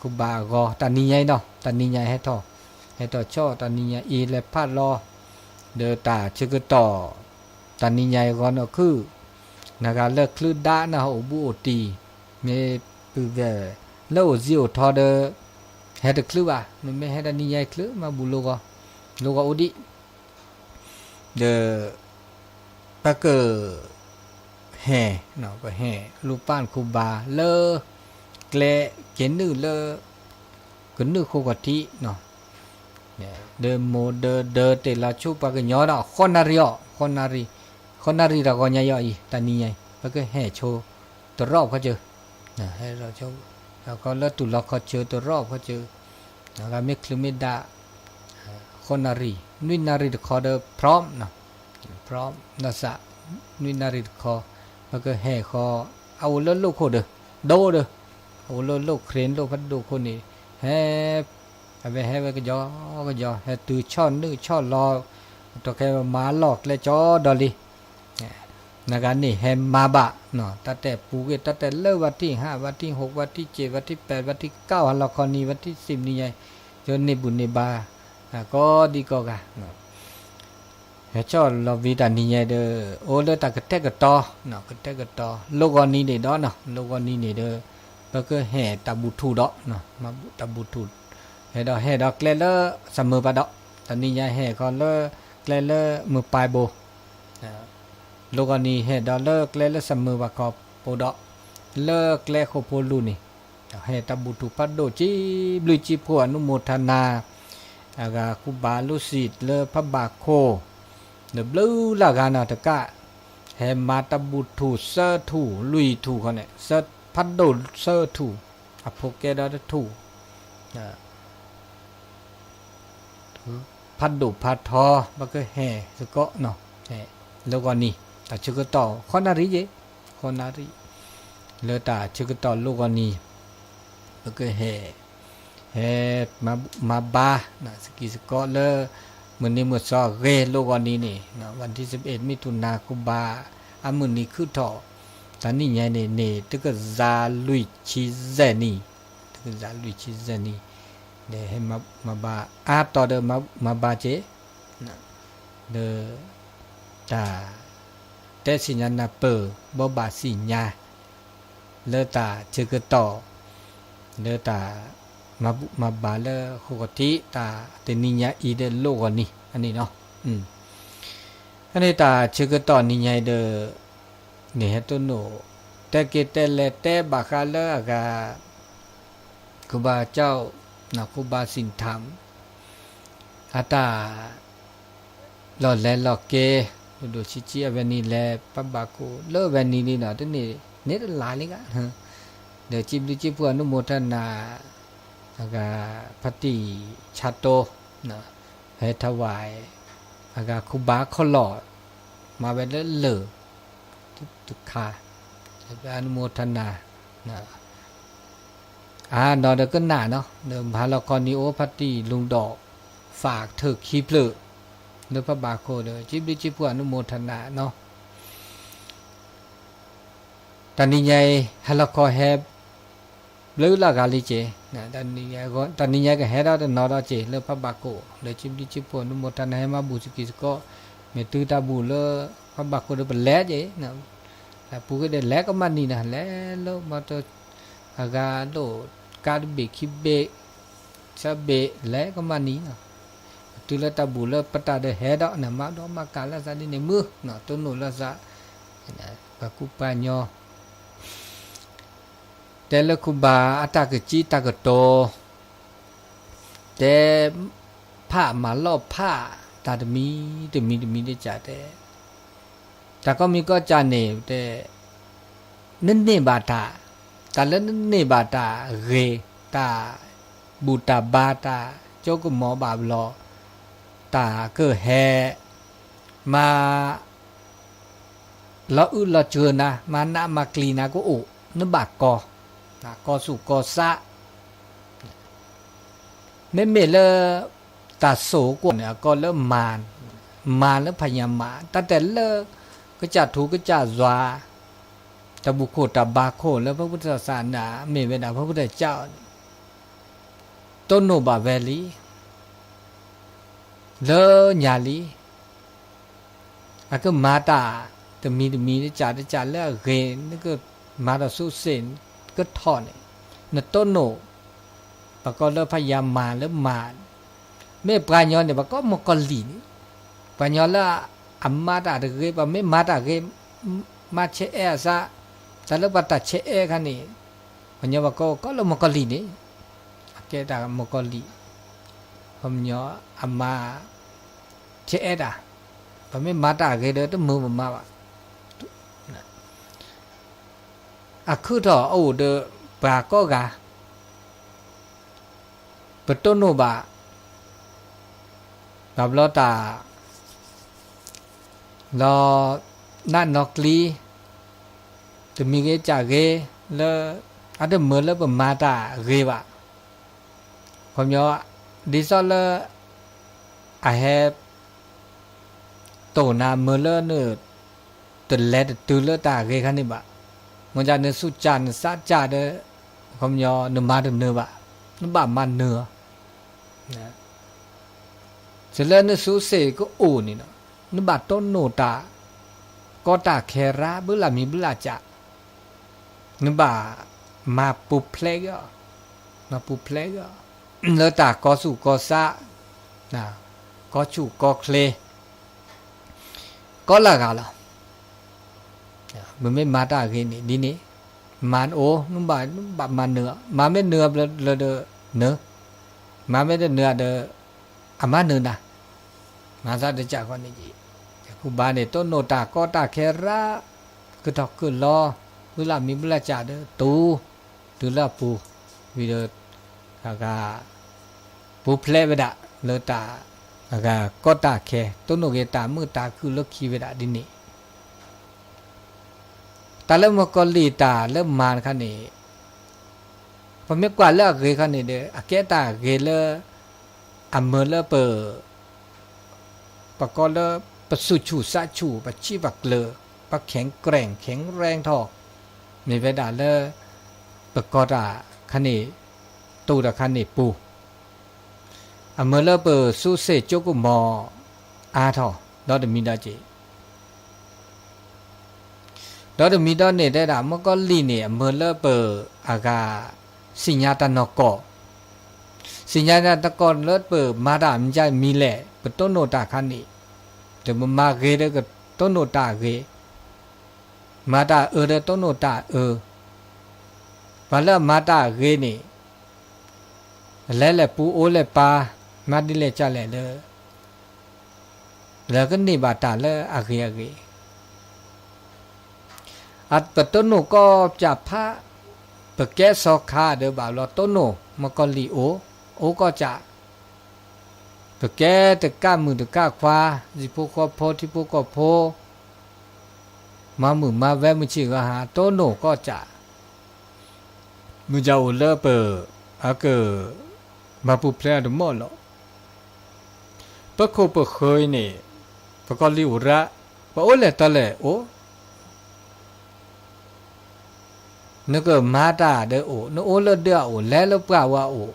ခူဘါအဂီၤ တၢ်နံၤညါအံၤနီၤ တၢ်နံၤညါဟဲထီၣ် ဟဲထီၣ်ဆီၣ် တၢ်နံၤညါအံၤလဲၤဖးလီၤ ဒီးတၢ်ဆၢကတီၢ် တၢ်နံၤညါအံၤဂီၤနီၢ်ခုၣ် နဂၤလၢချုးဒါနၢ်ဟူအိၣ်ဘူးအိၣ်တံၢ် မ့ၢ်ပုၢ်ဝဲၢ် လၢအိၣ်စ့အိၣ်ထီဒီး ဟဲတချုးဘၣ် မ့မ့ၢ်ဟဲတၢ်နံၤညါအံၤချုး မၤဘူၣ်လိၣ်ဂီၤ လိၣ်ဂီၤအိၣ်ဒံး ဒီး ပက ဟဲ ပဟဲ လူၤပၢ်ခူဘါလၢ ကျဲက့ၤနုာ်လၢ ကနုာ်ဃိခီၣ်ထံး ဒီးမိၢ်ဒီးဒီးတ့ၢ်လီၤဆူပှၤကညီဒီး ဃီနၣ်ရံၣ်အီၤ ဃီနၣ်ရံၣ် ဃီနၣ်ရံၣ်တၢ်ဂီၤညါအံၤ တၢ်နံၤညါအံၤ ပကဟဲဆိ တရီၣ်ခီစၢၤ ဟဲလီၤဆိ ခီလၢတူၢ်လီၤခီစၢၤတရီၣ်ခီစၢၤ ဂၤမ့ၢ်ချုးမ့ၢ်ဒါ ဃီနၣ်ရံၣ် နွံနၣ်ရံၣ်တခီဒီး พร้อม พร้อม နစး နွံနၣ်ရံၣ်တခီ ပကဟဲဃီ အအိၣ်လၢလိၣ်ခိၣ်ဒီး ဒိၣ်ဒီး အအိၣ်လၢလိၣ်ခရံာ် လိၣ်ဖးဒိၣ်ခိၣ်န့ၣ် ဟဲ အဝဲဟဲဝဲကယီကယီ ဟဲတုၤဆီၣ်နုာ်ဆီၣ်လီၤ တီၢ်ခဲမၤလီၢ်ကျဲကၠီဒီးလံ နဂၤန့ၣ်ဟဲမၤဘၣ် တၢ်တဲပူၤကွံာ် တၢ်တဲလၢဝါထံၣ်ဟး ဝါထံၣ်ဟိး ဝါထံၣ်စ့း ဝါထံၣ်ပဲး ဝါထံၣ်ကၢ် ဟါလီၤခီနံၤ ဝါထံၣ်စံးနံၤညါ ယန့ၢ်ဘူၣ်န့ၢ်ဘါ ကိးဒံကိးဂၤ ဟဲဆီၣ်လီၤဝံၤတၢ်နံၤညါဒီး အိၣ်လၢတၢ်ကတဲာ်ကတီၤ ကတဲာ်ကတီၤ လိၣ်ဂီၤနံၤန့ၣ်ဒီး လိၣ်ဂီၤနံၤန့ၣ်ဒီး ပကဟဲတၢ်ဘူၣ်ထူၣ်ဒီး မၤဘူၣ်တၢ်ဘူၣ်ထူၣ် ဟဲဒီးဟဲဒီးကျဲလၢစၢမုၢ်ပၤဒီး, တနံၤညါဟဲခီလၢကျဲလၢမုၢ်ပၢ်ဘိ, လိၣ်ဂီၤနံၤဟဲဒီးလၢကျဲလၢစၢမုၢ်ပၤခီပူၤဒီး, လၢကျဲဃိာ်ဖိလူၤန့ၣ်, ဟဲတၢ်ဘူၣ်ထူၣ်ဖးဒိၣ် စံးဘျုးစံးဖှိၣ် အနုမော်တနာ အဂၤ ခူဘၤလူစံး လၢဖးဘၣ်ခိၣ်, ဒီးဘျုးလၢဂၤနီၤတကး, ဟဲမၤတၢ်ဘူၣ်ထူၣ်သၢထူၣ်လွံၢ်ထူၣ်ဃီန့ၣ်, သၢဖးဒိၣ်သၢထူၣ်, အဖိကဲဒီးတထူၣ် ဖးဒိၣ်ဖးထီ ပကဟဲစ့ၢ်ကီးနီၤ, လိၣ်ဂီၤနံၤ တၢ်ဆၢကတီၢ် ဃိးနၣ်ရံၣ်ယဲ, ဃိးနၣ်ရံၣ်, လၢတၢ်ဆၢကတီၢ်လိၣ်ဂီၤနံၤ, ပကဟဲ, ဟဲ, မၤဘါ, စကံစကီးလၢ, မုၢ်နံၤမုၢ်သီအဂ့ၤလိၣ်ဂီၤနံၤန့ၣ်, ဝးဒံစဘ့း မံၣ်ထူၣ်နၤ ခူဘၤ, အမုၢ်နံၤခုၣ်ထီၣ်, တနံၤညါန့ၣ်န့ၣ် တကစၢ်လွံၢ်ဆံယဲၢ်နံၣ်, တကစၢ်လွံၢ်ဆံယဲၢ်နံၣ်, ဒီးဟဲမၤဘါအါတီၤဒီးမၤဘါက့ၤ, ဒီး, တၢ်, တဲသ့ၣ်ညါနၢ်ပၢၢ် ဘိးဘၣ်သ့ၣ်ညါ, လၢတၢ်ဆၢကတီၢ်, လၢတၢ်, မၤဘူၣ်မၤဘါလၢဃိာ်ခီၣ်ထံး တၢ်တနံၤညါအံၤဒီးလိၣ်ဂီၤနံၤအန့ၣ်လီၤ. အန့ၣ်တၢ်ဆၢကတီၢ်နံၤညါအံၤဒီး, န့ၣ်ဟဲတိၢ်နီၣ်, တဲက့ၤတဲလဲၤတဲဘၣ်ဃးလၢအဂၤ ခူဘၤကၠီ, ခူဘၤစံၣ်ထၣ်, အတၢ်, လီၢ်လဲၤလီၢ်က့ၤ, ဒိၣ်ဒိၣ်ဆံးဆံးအဝဲနံၤလဲၤဖးဘၣ်ခိၣ်လၢအဝဲနံၤလံနီၤ တန့ၢ်, န့ၢ်တလါလံဂၤ, ဒီးစံးဘျုးစံးဖှိၣ်အနုမော်တနာ, အဂၤ, ဖါတံၢ်ဆါတိ, ဟဲထီၣ်ဝဲ, အဂၤခူဘၤခီၣ်လီၢ်, မၤဝဲလၢလၢၢ်, တခါ, အနုမော်တနာ အါနီၤဒီးကနၣ်နီၤ ဒီးမၤလီၤခီနံၤအိၣ်ဖါတံၢ်လူၤဒီး, ဖးထၢၣ်ခံဖျၢၣ်, လၢဖးဘၣ်ခိၣ်ဒီး စံးဘျုးစံးဖှိၣ်အနုမော်တနာနီၤ, တနံၤညါအံၤ ဟဲလီၤခီဟဲ, ဘျုးလၢဂၤလံက့ၤ, တနံၤညါကဟဲဒီးတနီၤဒီးက့ၤလၢဖးဘၣ်ခိၣ် ဒီးစံးဘျုးစံးဖှိၣ်အနုမော်တနာ ဟဲမၤဘူၣ်စကံးစကီး, မ့ၢ်တုၤတၢ်ဘူၣ်လၢ, ဖးဘၣ်ခိၣ်ဒီးပလဲၤက့ၤ ပူၤက့ၤဒီးလဲၤကမၣ်နံၤနီၤ လဲၤလၢမီတၢ်, အဂၤဒိၣ်ကါတဘ့ၣ်ခံဘ့ၣ်, သၢဘ့ၣ်လဲၤကမၣ်နံၤနီၤ, တုၤလၢတၢ်ဘူၣ်လၢပတၢ်ဒီးဟဲဒီးန့ၣ် မၤဒီးမၤကၤလၢသးဒ်န့ၣ်မုၢ်, တိၢ်နီၣ်လၢသး, ပှၤကူပှၤညီ တဲလၢခူဘၤအတၢ်ကစံးတၢ်ကတိၤ, တဲ, ဖးမၤလီၢ်ဖး, တၢ်တမံၤတမံၤတမံၤဒ်ကးတဲ, တၢ်ကိးမံၤကိးကးန့ၣ်တဲ, နန့ၢ်ဘၣ်တၢ်, တၢ်လၢနန့ၢ်ဘၣ်တၢ်ဂ့ၤ, တၢ်ဘူၣ်တၢ်ဘါတၢ်ကၠိကမီၤဘၣ်ဘျီ, တၢ်ကဟဲ, မၤ လီၤအုၣ်လီၤစၢၤနၤ မၤနးမၤကျံၤနၤကအိၣ်, နဘၣ်ကီ, ကီသူၣ်ကီသး, မ့မ့ၢ်လၢ, တၢ်စိာ်ကွီၢ်န့ၣ် အကီလၢမၤ, မၤလၢဖယၤမၤ တၢ်တဲလၢ, ကစၢ်ထူကစၢ်ယွၤ, တၢ်ဘူၣ်ခိၣ်တၢ်ဘါခိၣ်လၢဖုထၢၣ်သးနၤ မ့ၢ်ဝဲဒၣ်ဖုထၢၣ်ကၠီန့ၣ်, တိၢ်နီၣ်ဘၣ်ဝဲလံ လၢညါလံ, အကမၤတၢ်, တမံၤတမံၤတကးတကးလၢအဂ့ၤ နကမၤဒီးဆူစ့ၣ်, ကထီၣ်န့ၣ်, နတိၢ်နီၣ်, ပှၤကိးလၢဖယၤမၤလၢမၤ, မ့ၢ်ပှၤညီန့ၣ် ပှၤကိးမကီၢ်လံၢ်န့ၣ်, ပှၤညီလၢအမၤတၢ်တဂ့ၤ ပှၤမ့ၢ်မၤတၢ်ဂ့ၤ, မၤဆဲးအဲၣ်အသး, တၢ်လၢပှၤတၢ်ဆဲးအဲၣ်ခါန့ၣ်, ပှၤညီပှၤကိးကိးလၢမကီၢ်လံၢ်န့ၣ်, အကဲတၢ်မကီၢ်လံၢ်, ပှၤညီအမၤ ဆဲးအဲၣ်တၢ်, ပမ့ၢ်မၤတၢ်အဂ့ၤဒီးတမုာ်ပမၤဘၣ်, အခုၣ်ထီၣ်အအိၣ်ဒီးပှၤကိးဂၤ, ပတိၢ်နီၣ်ဘၣ်, ဘၣ်ဘျီတၢ် လီၤနးနီၤကျံ, တမံၤဂ့ၤကၢ်ဂ့ၤ, လၢ, အတမုာ်လၢပမၤတၢ်ဂ့ၤဘၣ်, ခီပညီ, ဒ်သိးလၢ, အဟဲ တိၢ်နၤမုာ်လၢန, တလဲၤတတုၤလၢတၢ်ဂ့ၤခါန့ၣ်ဘၣ်, မ့ၢ်ဒ်နသူၣ်ကၢ်နသးကၢ်ဒီး, ခီပညီနမၤတနၢၤဘၣ်, နဘၣ်မၤနၢၤအီၤ, တုၤလၢနဆူစ့ၣ်ကအိၣ်န့ၣ်, နဘၣ်တိၢ်နီၣ်တၢ်, ကီတၢ်ခဲရၢ်ဘုလၢ်မံၤဘုလၢ်ကၢ်, နဘၣ်, မၤပူၤဖျဲးဂ့ၤအီၤ, မၤပူၤဖျဲးဂ့ၤအီၤ လၢတၢ်ကီဆူၣ်ကီဆါ, ကီဆူၣ်ကီချ့, ကီလၢအဂၤလီၤ. ပမ့ၢ်မၤတၢ်အဂ့ၤန့ၣ်ဒ်န့ၣ်, မၤအိၣ် နဘၣ်မၤနၢၤ, မၤမ့ၢ်နၢၤဘျီဒီးနၢၤ, မၤမ့ၢ်တနၢၤဒီး အမၤနၢၤနၤ, မၤသးတကးဃီန့ၣ်က့ၤ, ယဃုဘါန့ၣ် တိၢ်နီၣ်တၢ်ကီတၢ်ခဲရၣ်, ကထီၣ်ကလီ, ဝံလၢမံၤဘျၢ်ကၢ်ဒီး တူၤ, တုၤလၢအပူၤ, ဝံၤဒီး အဂၤ ပူၤဖျဲးဝဲဒၣ်လၢတၢ် အဂၤကီတၢ်ခဲ, တိၢ်နီၣ်က့ၤတၢ်မုာ်တၢ်ခုၣ်လၢခံဝဲဒၣ်ဒ်န့ၣ် တၢ်လၢမုၣ်ကီၤလံၢ်တၢ်လၢမၤတခါန့ၣ်, ပမ့ၢ်ကွၢ်လၢအဂ့ၤခါန့ၣ်ဒီး အကဲတၢ်ဂ့ၤလၢ အမၢလၢပ ပကိးလၢ ပသူၣ်ဆူၣ်သးဆူၣ် ပဆံးပကျၢၤ ပခဲင်แกร่ง ခဲင်แรงထီၣ် မ့ၢ်ဝဲဒၣ်လၢ ပကီတၢ်ခါန့ၣ် တိၢ်တၢ်ခါန့ၣ်ပူၤ အမၢလၢပသူးစ့ၣ်ကၠိကမီၤအါထီၣ် ဒီတမံၤဒီးက့ၤ ဒီတမံၤဒီးန့ၣ်တဲဒၣ် မုၣ်ကီၤလံၢ်န့ၣ် အမၢလၢပ အဂၤ သ့ၣ်ညါတၢ်နီၢ်ကီၢ်, သ့ၣ်ညါတၢ်နီၢ်ကီၢ်လၢပမၤတၢ်မံၤမံၤလဲၣ် ပတိၢ်နီၣ်တၢ်ခါန့ၣ်, ဒီးပမၤဂ့ၤဒီးကတိၢ်နီၣ်တၢ်ဂ့ၤ, မၤတၢ်အၢဒီးတိၢ်နီၣ်တၢ်အၢ, ပှၤလၢအမၤတၢ်ဂ့ၤန့ၣ် လဲၤလဲၤပူၤအိၣ်လဲၤပၢ် မၤဒ်လဲၣ်ကလဲၣ်လၢ လၢကန့ၢ်ဘၣ်တၢ်လၢအဂ့ၤအဂ့ၤ, ပတိၢ်နီၣ်ကီၢ်ပၠၣ်ဖး, ပကဲစီၤခါဒီးဘၣ်ဘျီတိၢ်နီၣ် မုၣ်ကီၤလံၢ်အိၣ်, အိၣ်ကီၢ်ကၠၣ်, ပကဲတကၣ်မုၣ်တကၣ်ခွါ, ဟံၣ်ဖိဃီဖိ ထံဖိကီၢ်ဖိ, မၤမုာ်မၤဝဲမုၢ်ဆ့ၣ်ဂီၤဟါ တိၢ်နီၣ်ကီၢ်ကၠၣ် မုၢ်ကအိၣ်လၢပ အက မၤပူၤဖျဲးအီၤတမီၢ်လီၤ. ပခိၣ်ပဃၢၤအံၤန့ၣ် ပကီၤလံၢ်အိၣ်ရၣ်, ပအိၣ်လဲၣ်တၢ်လဲၣ်အိၣ်, နကမၤတၢ်ဒီးအိၣ်, နအိၣ်လၢဒၢးအအိၣ်, လဲၤလၢပှၢ်ဝဲအအိၣ်,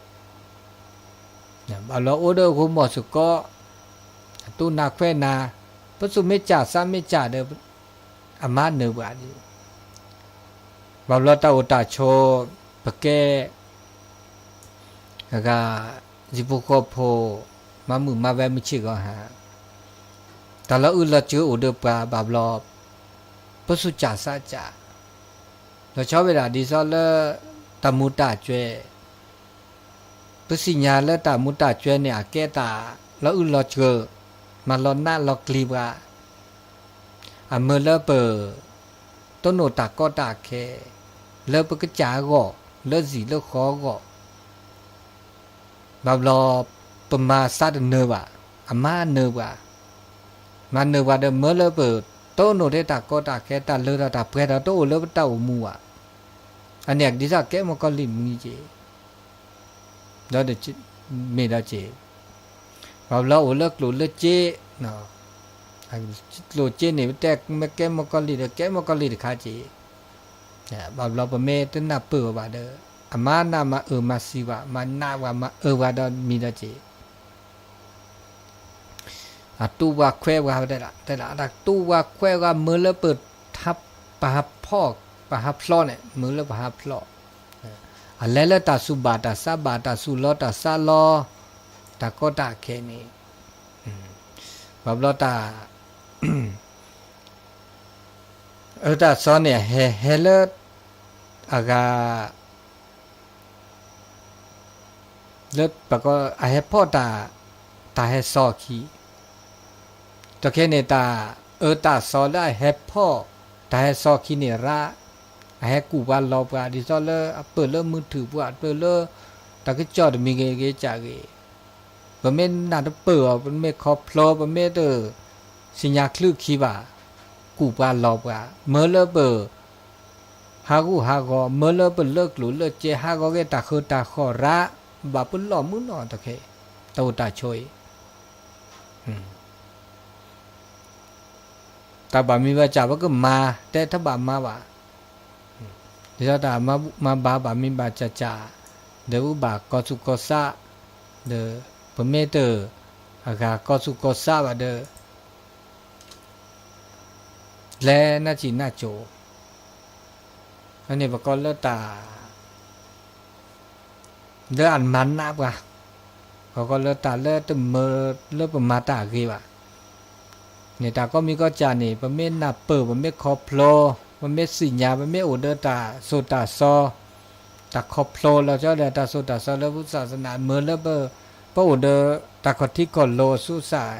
ဘၣ်ဘျီအိၣ်ဒီးအဃိမီၢ်စ့ၢ်ကီး, အတူၢ်နၢ်ခွဲးနၤ, ပသူၣ်မ့ၢ်ကၢ်သးမ့ၢ်ကၢ်ဒီး အမၤနၢၤပှၤ, ဘၣ်ဘျီတၢ်အိၣ်တၢ်ဆိး ပကဲ အဂၤ ဟံၣ်ဖိဃီဖိ မၤမုာ်မၤဝဲမုၢ်ဆ့ၣ်ဂီၤဟါ, တၢ်လီၤအုၣ်လီၤစၢၤအိၣ်ဒီးပှၤဘၣ်ဘျီ, ပသူၣ်ကၢ်သးကၢ်, လီၤဆီဝဲဒၣ်ဒ်သိးလၢ တၢ်မူၤတၢ်ကွဲး ပသ့ၣ်ညါလၢတၢ်မူၤတၢ်ကွဲးန့ၣ် အကဲတၢ်လီၤအုၣ်လီၤစၢၤ, မၤလီၤနးလီၤကျံၤပှၤ, အမၢလၢပ တိၢ်နီၣ်တၢ်ကီတၢ်ခဲ, လၢပကစၢ်အဂီၢ်, လၢစံၣ်လၢဃီအဂီၢ်, ဘၣ်ဘျီ ပမၤသးတနၢၤဘၣ်, အမၤနၢၤပှၤ, မၤနၢၤပှၤဒီးမၢလၢပ တိၢ်နီၣ်ထဲတၢ်ကီတၢ်ခဲ တၢ်လၢတၢ်ပှဲၤဒီး တအိၣ်လၢပတၢ်အိၣ်မူဘၣ်, အန့ၣ်ဒ်သိးကဲမုၣ်ကီၤလံၢ်မံၤက့ၤ ဒီး မ့ၢ်ဒီးက့ၤ, ဘၣ်ဘျီအိၣ်လၢကျိၣ်လၢစ့, ကျိၣ်စ့န့ၣ် ပတဲမ့ၢ်ကဲမုၣ်ကီၤလံၢ်ဒီး ကဲမုၣ်ကီၤလံၢ်တခါက့ၤ, ဘၣ်ဘျီပမ့ၢ်တနၢ်ပၢၢ်အီၤဘၣ်ဒီး အမၤနးမၤအၢမၤသံဘၣ်, မၤနးဝဲမၤအၢဝဲဒီးမံၤဒီးက့ၤ အတူၢ်ဝဲခွဲးဝဲတဲဒၣ်, တဲဒၣ် အတၢ်တူၢ်ဝဲခွဲးဝဲမၢလၢပ ပဟးဖီၣ်, ပဟးဖျီန့ၣ် မၢလၢပဟးဖျီ, အလဲၤလၢတၢ်သူၣ်ဘၣ်တၢ်သးဘၣ် တၢ်သူၣ်လီတၢ်သးလီ, တၢ်ကီတၢ်ခဲန့ၣ်, ဘၣ်ဘျီတၢ် အၢတၢ်သီန့ၣ် ဟဲဟဲလၢ အဂၤ လၢပက အဟဲဖီၣ်တၢ် တၢ်ဟဲစီၤခံ, တခဲန့ၣ် တၢ်အၢတၢ်သီလၢအဟဲဖီၣ် တၢ်ဟဲစီၤခံန့ၣ်ရၣ်, အဟဲကူၣ်ပှၤလီၤပှၤ ဒ်သိးလၢအပၢၢ်လၢမုၢ်ထူၣ်ပှၤ အပၢၢ်လၢ တၢ်ကစီၣ်တမံၤဂ့ၤဂ့ၤကၢ်ဂ့ၤ ပမ့ၢ်နၢ်တပၢၢ်အီၤ ပမ့ၢ်ခီဖျိ ပမ့ၢ်တ သ့ၣ်ညါချုးခံဘၣ်, ကူၣ်ပှၤလီၤပှၤ မၢလၢပ ဟးဂူာ်ဟးဂီၤ မၢလၢပလၢကျိၣ်လၢစ့ ဟးဂီၤက့ၤတၢ်ဃၢတၢ်ဃီၣ်ရၣ်, ဘၣ်ပလီၢ်မုၢ်နီၢ်တခဲ, တၢ်အိၣ်တၢ်ဆိးအံၤ တၢ်ဘၣ်မံၤဘၣ်စၢ်ပကမၤ တဲတဘၣ်မၤဘၣ်, ဒ်သိးတၢ်မၤဘၣ်ဘၣ်မံၤဘၣ်စၢ်စၢ်, ဒီးပဘၣ်ကီသူၣ်ကီသး, ဒီးပမ့ၢ်တ အဂၤကီသူၣ်ကီသးဘၣ်ဒီး လဲၤနၢ်စံၣ်နၢ်စိၤ, အန့ၣ်ပကိးလၢတၢ် လၢအမၤနးပှၤ ဃီဃီလၢတၢ်လၢတမၢလၢပမၤတၢ်အဂ့ၤဘၣ် န့ၣ်တၢ်ကိးမံၤကိးကၢ်န့ၣ် ပမ့ၢ်နၢ်ပၢၢ် ပမ့ၢ်ခီဖျိ ပမ့ၢ်သ့ၣ်ညါ ပမ့ၢ်အိၣ်ဒီးတၢ်သိၣ်တၢ်သီ တၢ်ခီဖျိလီၤ ကၠီဒီးတၢ်သိၣ်တၢ်သီလၢပစၢ်သနာ် မၢလၢပ ပအိၣ်ဒီးတၢ်ခီၣ်ထံးခီၣ်လိၤအဆူးစၢ်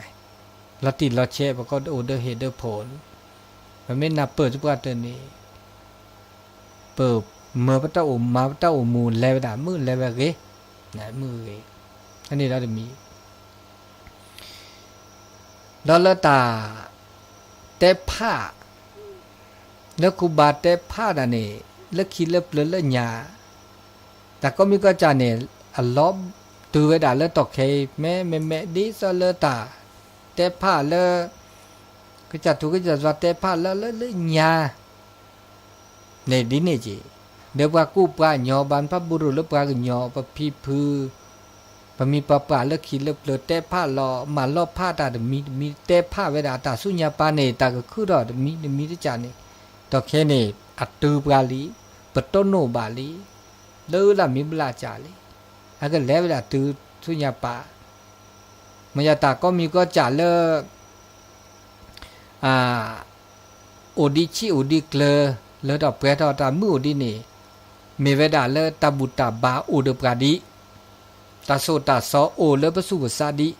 လီၤတံၢ်လီၤဆဲး ပကအိၣ်ဒီးဟ့ၣ်ဒီးဖိး ပမ့ၢ်နၢ်ပၢၢ်သပှၢ်တၢၢ်န့ၣ် ပမၢပတၢ်အိၣ်မၤပတၢ်အိၣ်မူလဲၤဝဲဒၣ် မုၢ်လဲၤဝဲဂ့ၤ မုၢ်ဂ့ၤ အန့ၣ်ဒီးတမံၤ ဒီးလၢတၢ် တဲဖး လၢခူဘၣ်တဲဖးတၢ်န့ၣ် လၢခံလၢပျၢၤလၢညါ တၢ်ကိးမံၤကိးကၢ်န့ၣ် အလီၤတုၤဝဲဒၣ်လၢတီၢ်ခဲအံၤ မ့မ့မ့ၢ်ဒ်သိးလၢတၢ် တဲဖးလၢ ကစၢ်ထူကစၢ်ယွၤတဲဖးလၢလၢလၢညါ န့ၣ်ဒ်န့ၣ်က့ၤ ဒီးပှၤကူၣ်ပှၤကညီ ဘၣ်မနုၤဖးဘူးရူၢ်လၢပှၤကညီ ပဖံဖု ပမံၤပှၤပှၢ်လၢခံလၢပျၢၤတဲဖးလီၤ မၤလီၢ်ဖးတၢ်တမံၤတမံၤ တဲဖးဝဲဒၣ်တၢ်ဆူညါပၢ်န့ၣ် တၢ်ကခုထီၣ်တမံၤတမံၤတကၢ်န့ၣ် တီၢ်ခဲန့ၣ် အတုၤပှၤလံ ပတိၢ်နီၣ်ဘၣ်လံ လၢလၢမံၤဘျၣ်ကၢ်လံ အကလဲၤဝဲဒၣ်တုၤဆူညါပၢ် မ့ၢ်ယတၢ်ကိးမံၤကိးကၢ်လၢ အိၣ်ဒံးဆံးအိၣ်ဒံးကျၢၤ လၢထီၣ်ပှဲၤထီၣ်တၢ်မုၢ်အိၣ်ဒံးန့ၣ် မ့ၢ်ဝဲဒၣ်လၢတၢ်ဘူၣ်တၢ်ဘါအိၣ်ဒီးပှၤဒံး တၢ်သိၣ်တၢ်သီအိၣ်လၢပသူၣ်ပသးဒံး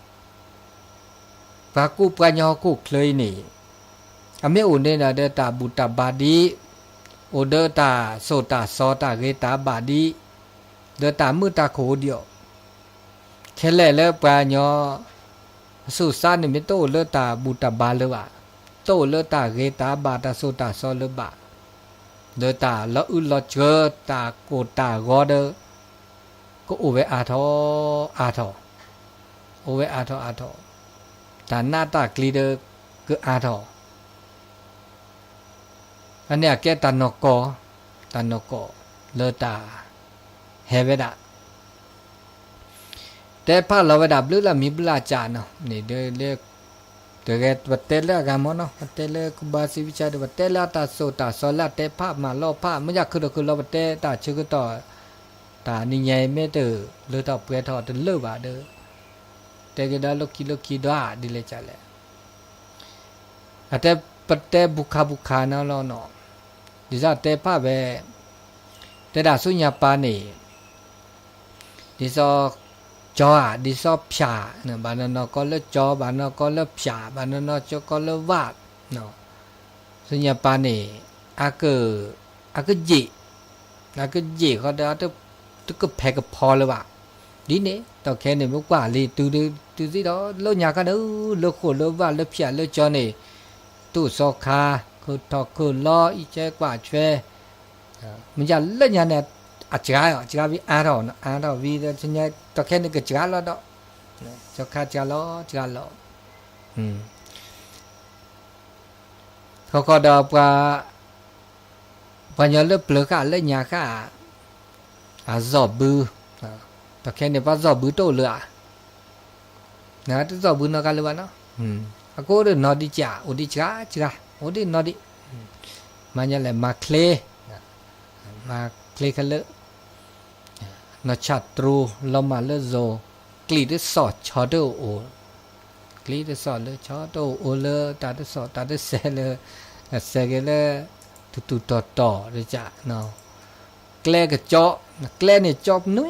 ပှၤကူၣ်ပှၤကညီဟီၣ်ခိၣ်ချၢအံၤန့ၣ် အမ့ၢ်အိၣ်န့ၣ်ဒီးတၢ်ဘူၣ်တၢ်ဘါဒံး အိၣ်ဒီးတၢ်သိၣ်တၢ်သီတၢ်ဂ့ၤတၢ်ဘၣ်ဒံး ဒီးတၢ်မုာ်တၢ်ခုၣ်အိၣ်ဒံးအီၤ ခဲလၢာ်လၢပှၤကညီ အသူၣ်စါန့ၣ်မ့ၢ်တအိၣ်လၢတၢ်ဘူၣ်တၢ်ဘါလၢၤဘၣ်, တအိၣ်လၢတၢ်ဂ့ၤတၢ်ဘၣ်တၢ်သိၣ်တၢ်သီလၢၤဘၣ်, ဒီးတၢ်လီၤအုၣ်လီၤစှၤ တၢ်ကိၢ်တၢ်ဂီၤဒီး ကအိၣ်ဝဲအါထီၣ်အါထီၣ်, အိၣ်ဝဲအါထီၣ်အါထီၣ်, တၢ်နးတၢ်ကျံၤဒီးကအါထီၣ် အန့ၣ်အကဲတၢ်နီၢ်ကီၢ်, တၢ်နီၢ်ကီၢ်လၢတၢ်ဟဲဝဲဒၣ် တဲဖးလီၤဝဲဒၣ်ဘျုးလၢမံၤဘျုးလၢကၢ်နီၤ, န့ၣ်ဒ်လၢ တဂဲၤပတဲလၢအဂၤမ့ၢ်နီၤ, ပတဲလၢကဘါစံးဝံၣ်ဆၢဒီး ပတဲလၢအတၢ်သိၣ်တၢ်သီလၢအတဲဖးမၤလီၢ်ဖး, မ့ၢ်ယၤခုၣ်ဒီးခုၣ်လီၤ ပတဲတၢ်ဆၢကတီၢ်, တၢ်နံၤညါအံၤမ့ၢ်တလၢာ်ဘၣ်ဒီး တဲက့ၤဒီးလီၢ်ခံလီၢ်ခံဒီးဒ်လဲၣ်ကလဲၣ် အတဲပတဲဘူခါဘူခါနီၤလီၤနီၤ, ဒ်သိးတဲဖးဝဲ တဲဒၣ်ဆူညါပၢ်န့ၣ် ဒ်သိး ကၠီဧါ, ဒ်သိးဖၠၣ်, ဘၣ်နီၢ်နီၢ်ကီလၢကၠီ, ဘၣ်နီၢ်နီၢ်ကီလၢဖၠၣ်, ဘၣ်နီၢ်နီၢ်ကီလၢဝၣ်, ဆူညါပၢ်န့ၣ် အက အကယံာ်, အကယံာ်ဃီဒီး တကဖဲးကဖီလၢၤဘၣ်, ဒ်န့ၣ် တၢ်ခဲန့ၣ် မ့ၢ်ကွၢ်လံ တုၤသ့ၣ်ဒီး လၢညါခါဒီး လၢဃိာ်လၢဝၣ်လၢဖၠၣ်လၢကၠီန့ၣ် သူၣ်စီခါ, ခုၣ်ထီၣ်ခုၣ်လီၤ အံးကဲကွၢ်ဆွဲ မ့ၢ်ယၤလၢညါန့ၣ် အစှၤ, အစှၤဝံၤအါထီၣ်, အါထီၣ်ဝံၤဒီး တၢ်ခဲန့ၣ်ကစှၤလီၤဒီး, စီခါစှၤလီၤ စှၤလီၤ, ခီခီဒီး ပှၤညီလၢပျၢၤဃာ်လၢညါဃာ် အစီၣ်ဘု, တၢ်ခဲန့ၣ် ပှၤစီၣ်ဘုတအိၣ်လၢၤဧါ, တစီၣ်ဘုနီတဂၤလၢၤဘၣ်နီၤ, အကအိၣ်ဒီးနီၢ်ဒံးကၢ် အိၣ်ဒံးစှၤစှၤ အိၣ်ဒံးနီၢ်ဒံး, မၤညီလဲၣ် မၤချ့, မၤချ့ခဲလၢာ် နီၢ်ဆၣ်တြူ လီၤမၢ်လၢစိၤ, ကျံးတစီၣ်ဆီတအိၣ်, ကျံးတစီၣ်လၢဆီတအိၣ် အိၣ်လၢတၢ်တစီၣ်တၢ်တစဲးလၢ စဲးက့ၤလၢ ထူထူတီတီတကၢ်, ကျဲကကၠီ, ကျဲန့ၣ်ကၠီနွံ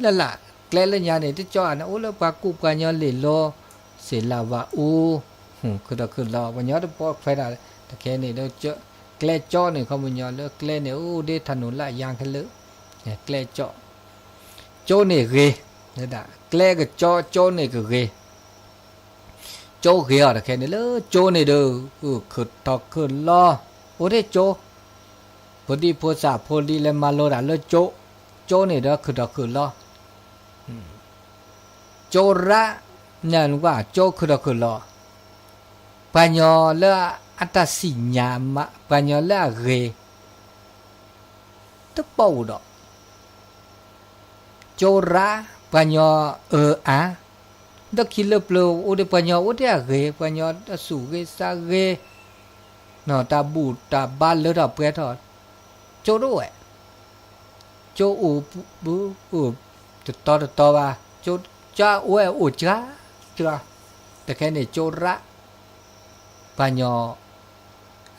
လၢ်လၢ်, ကျဲလၢညါန့ၣ် တကၠီဧါန့ၣ် အိၣ်လၢပှၤကူၣ်ပှၤညီလ့ၣ်လိ စ့ၢ်လၢ်ဝၤအူ, ခုၣ်ဒီးခုၣ်လီၤ ပှၤညီတပိာ်ခွဲးတၢ်, တခဲန့ၣ်ဒီး ကျဲကၠီန့ၣ် ခီပညီလၢကျဲန့ၣ် အိၣ်ဒ့ထးနိလၢအယါခဲလၢာ်, ကျဲကၠီ, ကၠိန့ၣ်ဂ့ၤ, ကျဲကကၠီ ကၠိန့ၣ်ကဂ့ၤ, ကၠိဂ့ၤအီၤတခဲန့ၣ် လၢကၠိန့ၣ်ဒီး ခုၣ်ထီၣ်ခုၣ်လီၤ, အိၣ်ဒ့ကၠိ, ဖိဒံဖိသၣ်ဖိလံၤလဲၤမၤလိတၢ်လၢကၠိ, ကၠိန့ၣ်ဒီးခုၣ်ထီၣ်ခုၣ်လီၤ ကၠိရၣ်, နကွၢ် ကၠိခုၣ်ထီၣ်ခုၣ်လီၤ, ပှၤညီလၢအတၢ်စံၣ်ညါမး ပှၤညီလၢအဂ့ၤ တပိာ်အိၣ်ဒီး ကၠိရၣ်, ပှၤညီအၢအါ, ဒီးခံလၢပျၢၤအိၣ်ဒီးပှၤညီအိၣ်ဒံးအဂ့ၤ, ပှၤညီအသူၣ်ဂ့ၤသးဂ့ၤ, တၢ်ဘူၣ်တၢ်ဘါလၢထီၣ်ပှဲၤထီၣ်, ကၠိတအိၣ်ဝဲ, ကၠိအိၣ် တတီတတီဘၣ်, ကၠိ ကၠီဝဲအိၣ်စှၤစှၤ, တခဲန့ၣ်ကၠိရၣ်, ပှၤကညီ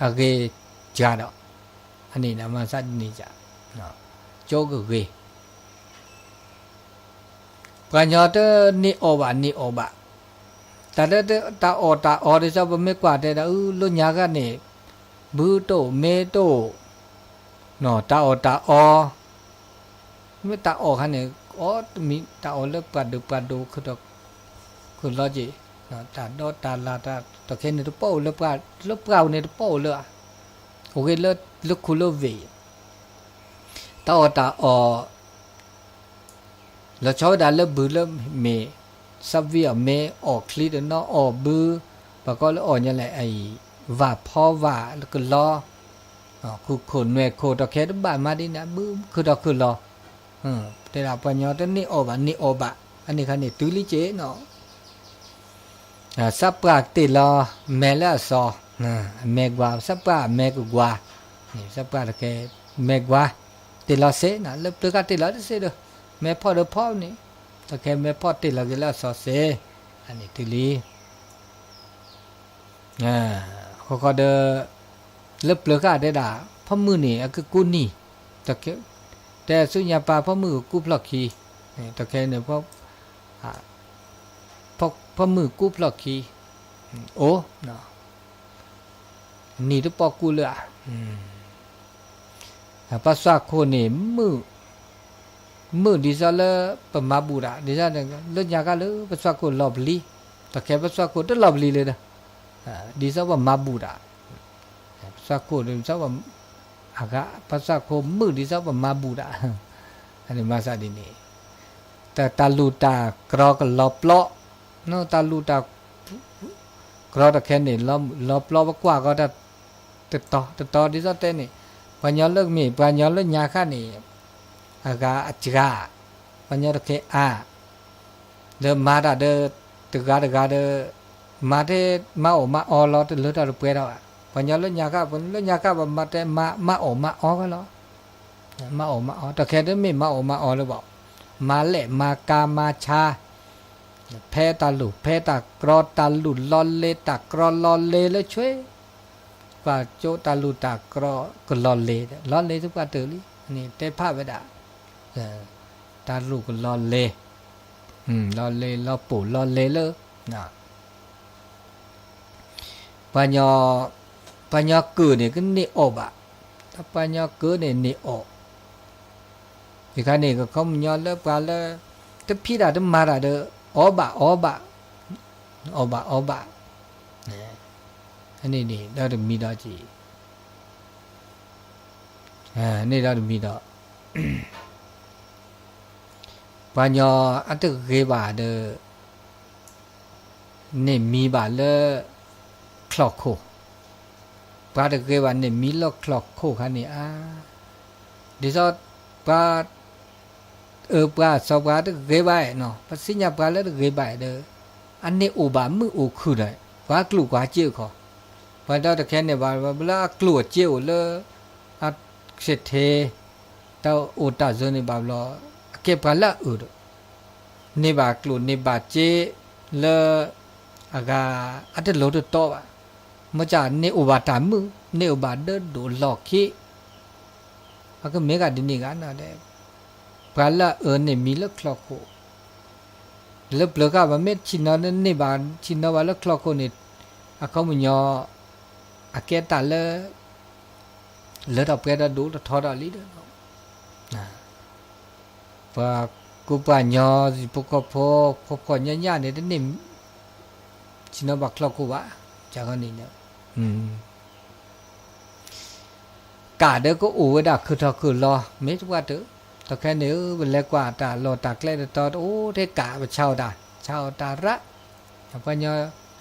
အဂ့ၤစှၤဒီး, အန့ၣ်မၤစၢ်ဒ်န့ၣ်ယါ, ကၠိကဂ့ၤ, ပှၤကညီတန့ၢ်အီၣ်ဘၣ်န့ၢ်အီၣ်ဘၣ်, တၢ်လၢတၢ်အီၣ်တၢ်အီဒ်သိး ပမ့ၢ်ကွၢ်တဲဒၣ် အၢ လၢညါခါန့ၣ် ဘုတအိၣ်မ့ၢ်တအိၣ်, တၢ်အီၣ်တၢ်အီ မ့ၢ်တၢ်အီၣ်ခါန့ၣ် အီတမံၤ တၢ်အီၣ်လၢပှၤဒုးပှၤဒိၣ် ခုၣ်လီၤက့ၤ, တၢ်ဒီတၢ်လၢ်တၢ် တၢ်ခဲန့ၣ်တပီၣ်အိၣ်လၢပှၤ, လၢပှၤပူၤန့ၣ်တပီၣ်အိၣ်လၢ, အိၣ်ဂ့ၤလၢခူလၢဝ့ၢ်, တၢ်အီၣ်တၢ်အီၣ် လီၤဆီဝဲဒၣ်လၢဘုလၢမ့ၢ်, သးဝံၣ်အီၣ်မ့ၢ်အီၣ်ချံတနီၤအီၣ်ဘု, ပှၤကိးလၢအီၣ်ညါလဲၣ်အံၤ, ဝၣ်ဖီဝၣ်လၢကလီ, ဃုခိၣ်နွဲၣ်ခိၣ် တၢ်ခဲတဘၣ်မၤဒ်န့ၣ် ဘုခုၣ်ထီၣ်ခုၣ်လီၤ, တဲဒၣ်ပှၤကညီတန့ၢ်အီၣ်ဘၣ်န့ၢ်အီၣ်ဘၣ်, အန့ၣ်ခါန့ၣ်တုၤလံက့နီၤ သးပှၢ်တ့ၢ်လီၤမဲာ်လၢအစီၤ, အမဲာ်ကွၢ် သးပှၢ်အမဲာ်ကကွၢ်, သးပှၢ်တကဲ မဲာ်ကွၢ်, တ့ၢ်လီၤစ့နၤ လၢပျၢၤခါတ့ၢ်လီၤတစ့ဒီး, မဲာ်ဖီၣ်ဒီးဖီၣ်န့ၣ်, တကဲမဲာ်ဖီၣ်တ့ၢ်လီၤက့ၤလၢအစီၤစ့, အန့ၣ်တုၤလံ ဃီဃီဒီး, လၢပျၢၤဃာ်တဲဒၣ်, ဖီမုၢ်န့ၣ် အကကူနံၤ, တဲဆူညါပၢ်ဖီမုၢ်ကကူဖျီၣ်ခံ, တခဲန့ၣ်, ဖီမုၢ်ကူဖျီၣ်ခံ, အိၣ်, နံၤတပီၢ်ကူလၢဧါ, ပှၤသွၣ်ခိၣ်န့ၣ်, မုၢ်ဒ်သိးလၢပမၤဘူၣ်တၢ်, ဒ်သိးလၢညါခါလၢပသွၣ်ခိၣ်လီၤပလံၤ, တခဲပသွၣ်ခိၣ်တလီၤပလံၤလၢၤဒီး, ဒ်သိးပမၤဘူၣ်တၢ်, ပသွၣ်ခိၣ်, အဂၤပသွၣ်ခိၣ်မုၢ်ဒ်သိးပမၤဘူၣ်တၢ်, မၤစၢ်ဒ်န့ၣ်, တၢ်လူၢ်တၢ်ကြီကလီၤပျီ, တၢ်လူၢ်တၢ်ကြီတခဲန့ၣ်, လီၤပျီပကွၢ်ဃီတၢ် တတီၤတတီၤဒ်သိးတဲန့ၣ်, ပှၤကညီလၢမ့ၢ် ပှၤကညီလၢညါခါန့ၣ်, အဂၤအစှၤ, ပှၤကညီတခဲအါ, ဒီးမၤတၢ်ဒီး, တဂၤတဂၤဒီး, မၤထဲ, မၤအီၣ်မၤအီလီၤတလၢထီၣ်တပှဲၤထီၣ်ဘၣ်, ပှၤကညီလၢညါခါ, ပှၤကညီလၢညါခါပှၤမၤတဲ, မၤအီၣ်မၤအီကလီၤ, မၤအီၣ်မၤအီ, တခဲတမ့ၢ်မၤအီၣ်မၤအီလၢၤဘၣ်, မၤလဲၣ်မၤကၤမၤဆါ, ဖဲတၢ်လူၢ်ဖဲတၢ်ကြီတၢ်လူၢ်လီၤလ့ၤတၢ်ကြီလီၤလ့ၤလၢဆွ့, ကွၢ်ကၠိတၢ်လူၢ်တၢ်ကြီကလီၤလ့ၤ, လီၤလ့ၤသပှၢ်တၢၢ်လံ, န့ၣ်တဲဖးဝဲဒၣ်, တၢ်လူၢ်ကလီၤလ့ၤ, လီၤလ့ၤလီၤပိာ်လီၤလ့ၤလၢ, ပှၤကညီ, ပှၤကညီကုၢ်န့ၣ်ကန့ၢ်အီၣ်ဘၣ်, ပှၤကညီကုၢ်န့ၣ်န့ၢ်အီၣ်, ယခါန့ၣ် ကခီပညီလၢပှၤလၢ, တဖံးတၢ်တမၤတၢ်ဒီး, အီၣ်ဘၣ်အီဘၣ်, အီၣ်ဘၣ်အီဘၣ်, န့ၣ်န့ၣ်ဒီးတမံၤဒီးက့ၤ, န့ၣ်ဒီးတမံၤဒီး, ပှၤကညီအတဂ့ၤဘၣ်ဒီး, န့ၢ်မံဘၣ်လၢ, ချီၣ်ခိၣ်, ပှၤတဂ့ၤဘၣ်န့ၢ်မံလၢချီၣ်ခိၣ်ခါန့ၣ်ဧါ, ဒ်သိး, ပှၤ အၢပှၤစီၤပှၤတဂ့ၤဘၣ်နီၤ, ပသ့ၣ်ညါပှၤလၢတဂ့ၤဘၣ်ဒီး, အန့ၢ်အိၣ်ဘၣ်မုၢ်အိၣ်ခုၣ်ဒီး, ပှၤကျိၣ်ပှၤစ့အခီ, ပှၤဒီးတခဲန့ၣ်ဘၣ်လၢအကျိၣ်အစ့အိၣ်လၢ, အစ့ထ့, တၢ်အိၣ်တၢ်စၢၤန့ၣ်ဘၣ်ဘျီ, အကဲပှၤလၢအအၢဒီး, န့ၢ်ဘၣ်ကျိၣ်န့ၢ်ဘၣ်စ့, လၢ, အဂၤ, အတလိၤတတီဘၣ်, မ့ၢ်ကန့ၢ်အိၣ်ဘၣ်တၢ်မုာ်, န့ၢ်အိၣ်ဘၣ်ဒၢဒိၣ်လီၢ်ခံ အကမ့ၢ်ဂ့ၤဒ်န့ၣ်ဂ့ၤနီၤ, ပှၤလၢအအၢန့ၢ်မံလၢချီၣ်ခိၣ်, လၢပျၢၤဃာ်ပမ့ၢ်ဆ့ၣ်နီၤန့ၢ်ဘၣ်, ဆ့ၣ်နီၤဘၣ်လၢချီၣ်ခိၣ်န့ၣ်, အခီပညီ, အကဲတၢ်လၢ, လၢထီၣ်ပှဲၤဒီးဒိၣ်တထီဒီးလံဒီး ပှၤကူပှၤကညီ ယဖိကီၢ်ဖိ ဖှီၣ်ဖှီၣ်ညါညါန့ၣ် တန့ၢ်, ဆ့ၣ်နီၤဘၣ်ချီၣ်ခိၣ်ဘၣ်, ကန့ၣ်, ကးဒီးကအိၣ်ဝဲဒၣ်ခုၣ်ထီၣ်ခုၣ်လီၤ မ့ၢ်တပှၢ်တၢၢ်, တခဲန့ၣ် ပလဲၤကွၢ်တၢ်လီၢ်တၢ်ကျဲတတီၤ တအိၣ်ထဲကး ပဆါအီၣ်တၢ်, ဆါအီၣ်တၢ်ရၣ်, ပှၤကညီ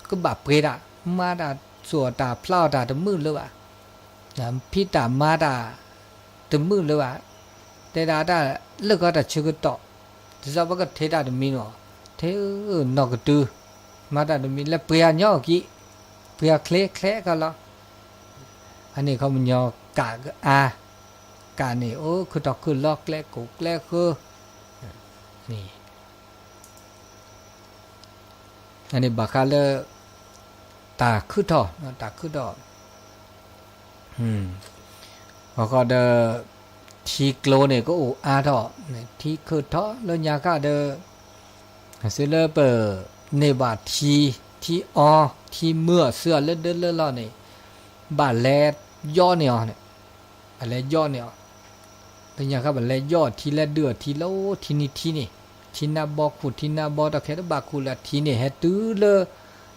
ကဘၣ်ပှ့ၤတၢ်, မၤတၢ်သူၣ်အီၣ်တၢ်ဖျးအီၣ်တၢ်တမုာ်လၢၤဘၣ် ဖံးတၢ်မၤတၢ်တမုာ်လၢၤဘၣ်, တဲဒၣ်တၢ်လၢာ်ခီတၢ်ဆၢကတီၢ်, ဒ်သိးပကထဲတၢ်တမံၤနီၤ, ထဲနီၢ်ကတုၤ, မၤတၢ်တမံၤ လဲၤပှ့ၤအညီအီၤကံ, ပှ့ၤအီၤချ့ချ့အခီလီၤ, အန့ၣ်ခီပညီကးကအါ, ကးန့ၣ်အိၣ်ခုၣ်ထီၣ်ခုၣ်လီၤကျဲကိၣ်ကျဲဃၢၤ, န့ၣ် အန့ၣ်ဘၣ်ဃးလၢ တၢ်ခုၣ်ထီၣ်, တၢ်ခုၣ်ထီၣ် အဃိဒီး ထံကျိန့ၣ် ကအိၣ်အါထီၣ်, ထံခုၣ်ထီၣ်လၢညါဃၣ်ဒီး စ့လၢပန့ၢ်ဘၣ်ထံ, ထံအီ, ထံမုၢ်အီၣ်ဆူအီၤလၢဒၢလၢလီၢ်န့ၣ် ဘၣ်လဲၤယီၣ်န့ၢ်အီၤန့ၣ်, ဘၣ်လဲၤယီၣ်န့ၢ်အီၤ, လၢညါဃၣ်ဘၣ်လဲၤယီၣ်အီၤထံလဲၤဒုးအီၤထံလၢအိၣ်ထံနံၤထံန့ၣ်, ထံနါဘီခိၣ်ထံနါဘီ တၢ်ခဲတဘၣ်ခူၣ်လၢအထံန့ၣ် ဟဲတုၤလၢ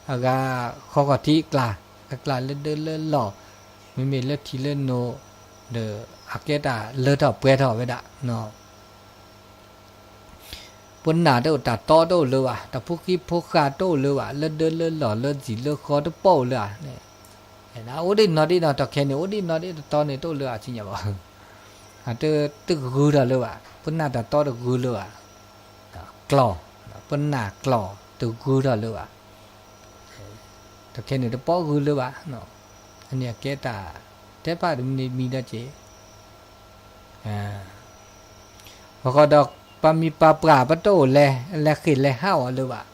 အဂၤ ဃီဃီၤထံအကျါ, အကျါလၢဒၢလၢလီၢ်, မ့မ့ၢ်လၢထံလၢနိ, ဒီးအကဲတၢ်လၢထီၣ်ပှဲၤထီၣ်ဝဲဒၣ် ပနၢ်တအိၣ် တၢ်တီတအိၣ်လၢၤဘၣ်, တၢ်ဖိဃံဖိဃာ်တအိၣ်လၢၤဘၣ်, လၢဒၢလၢလီၢ်လၢစံာ်လၢဃီတပိာ်လၢၤဧါ, အိၣ်ဒံးနီၢ်ဒံးနီၢ် တၢ်ခဲန့ၣ် အိၣ်ဒံးနီၢ်ဒံးတတီန့ၣ် တအိၣ်လၢၤဧါ ဆံညါဘၣ်, တဂုၤထီၣ်လၢၤဘၣ်, ပနၢ်တၢ်တီတဂုၤလၢၤဘၣ်, ကျီၢ်, ပနၢ်ကျီၢ်တဂုၤထီၣ်လၢၤဘၣ်, တၢ်ခဲန့ၣ်တပိာ်ဂုၤလၢၤဘၣ်, အန့ၣ်အကဲတၢ် တဲဖးတမံၤမံၤဒီးက့ၤ အဃိဒီး ပှၤမံၤပှၤပှၢ်ပတအိၣ်လဲၤ လဲၤဃ့ၢ်လဲၤဟးအီၤလၢၤဘၣ်,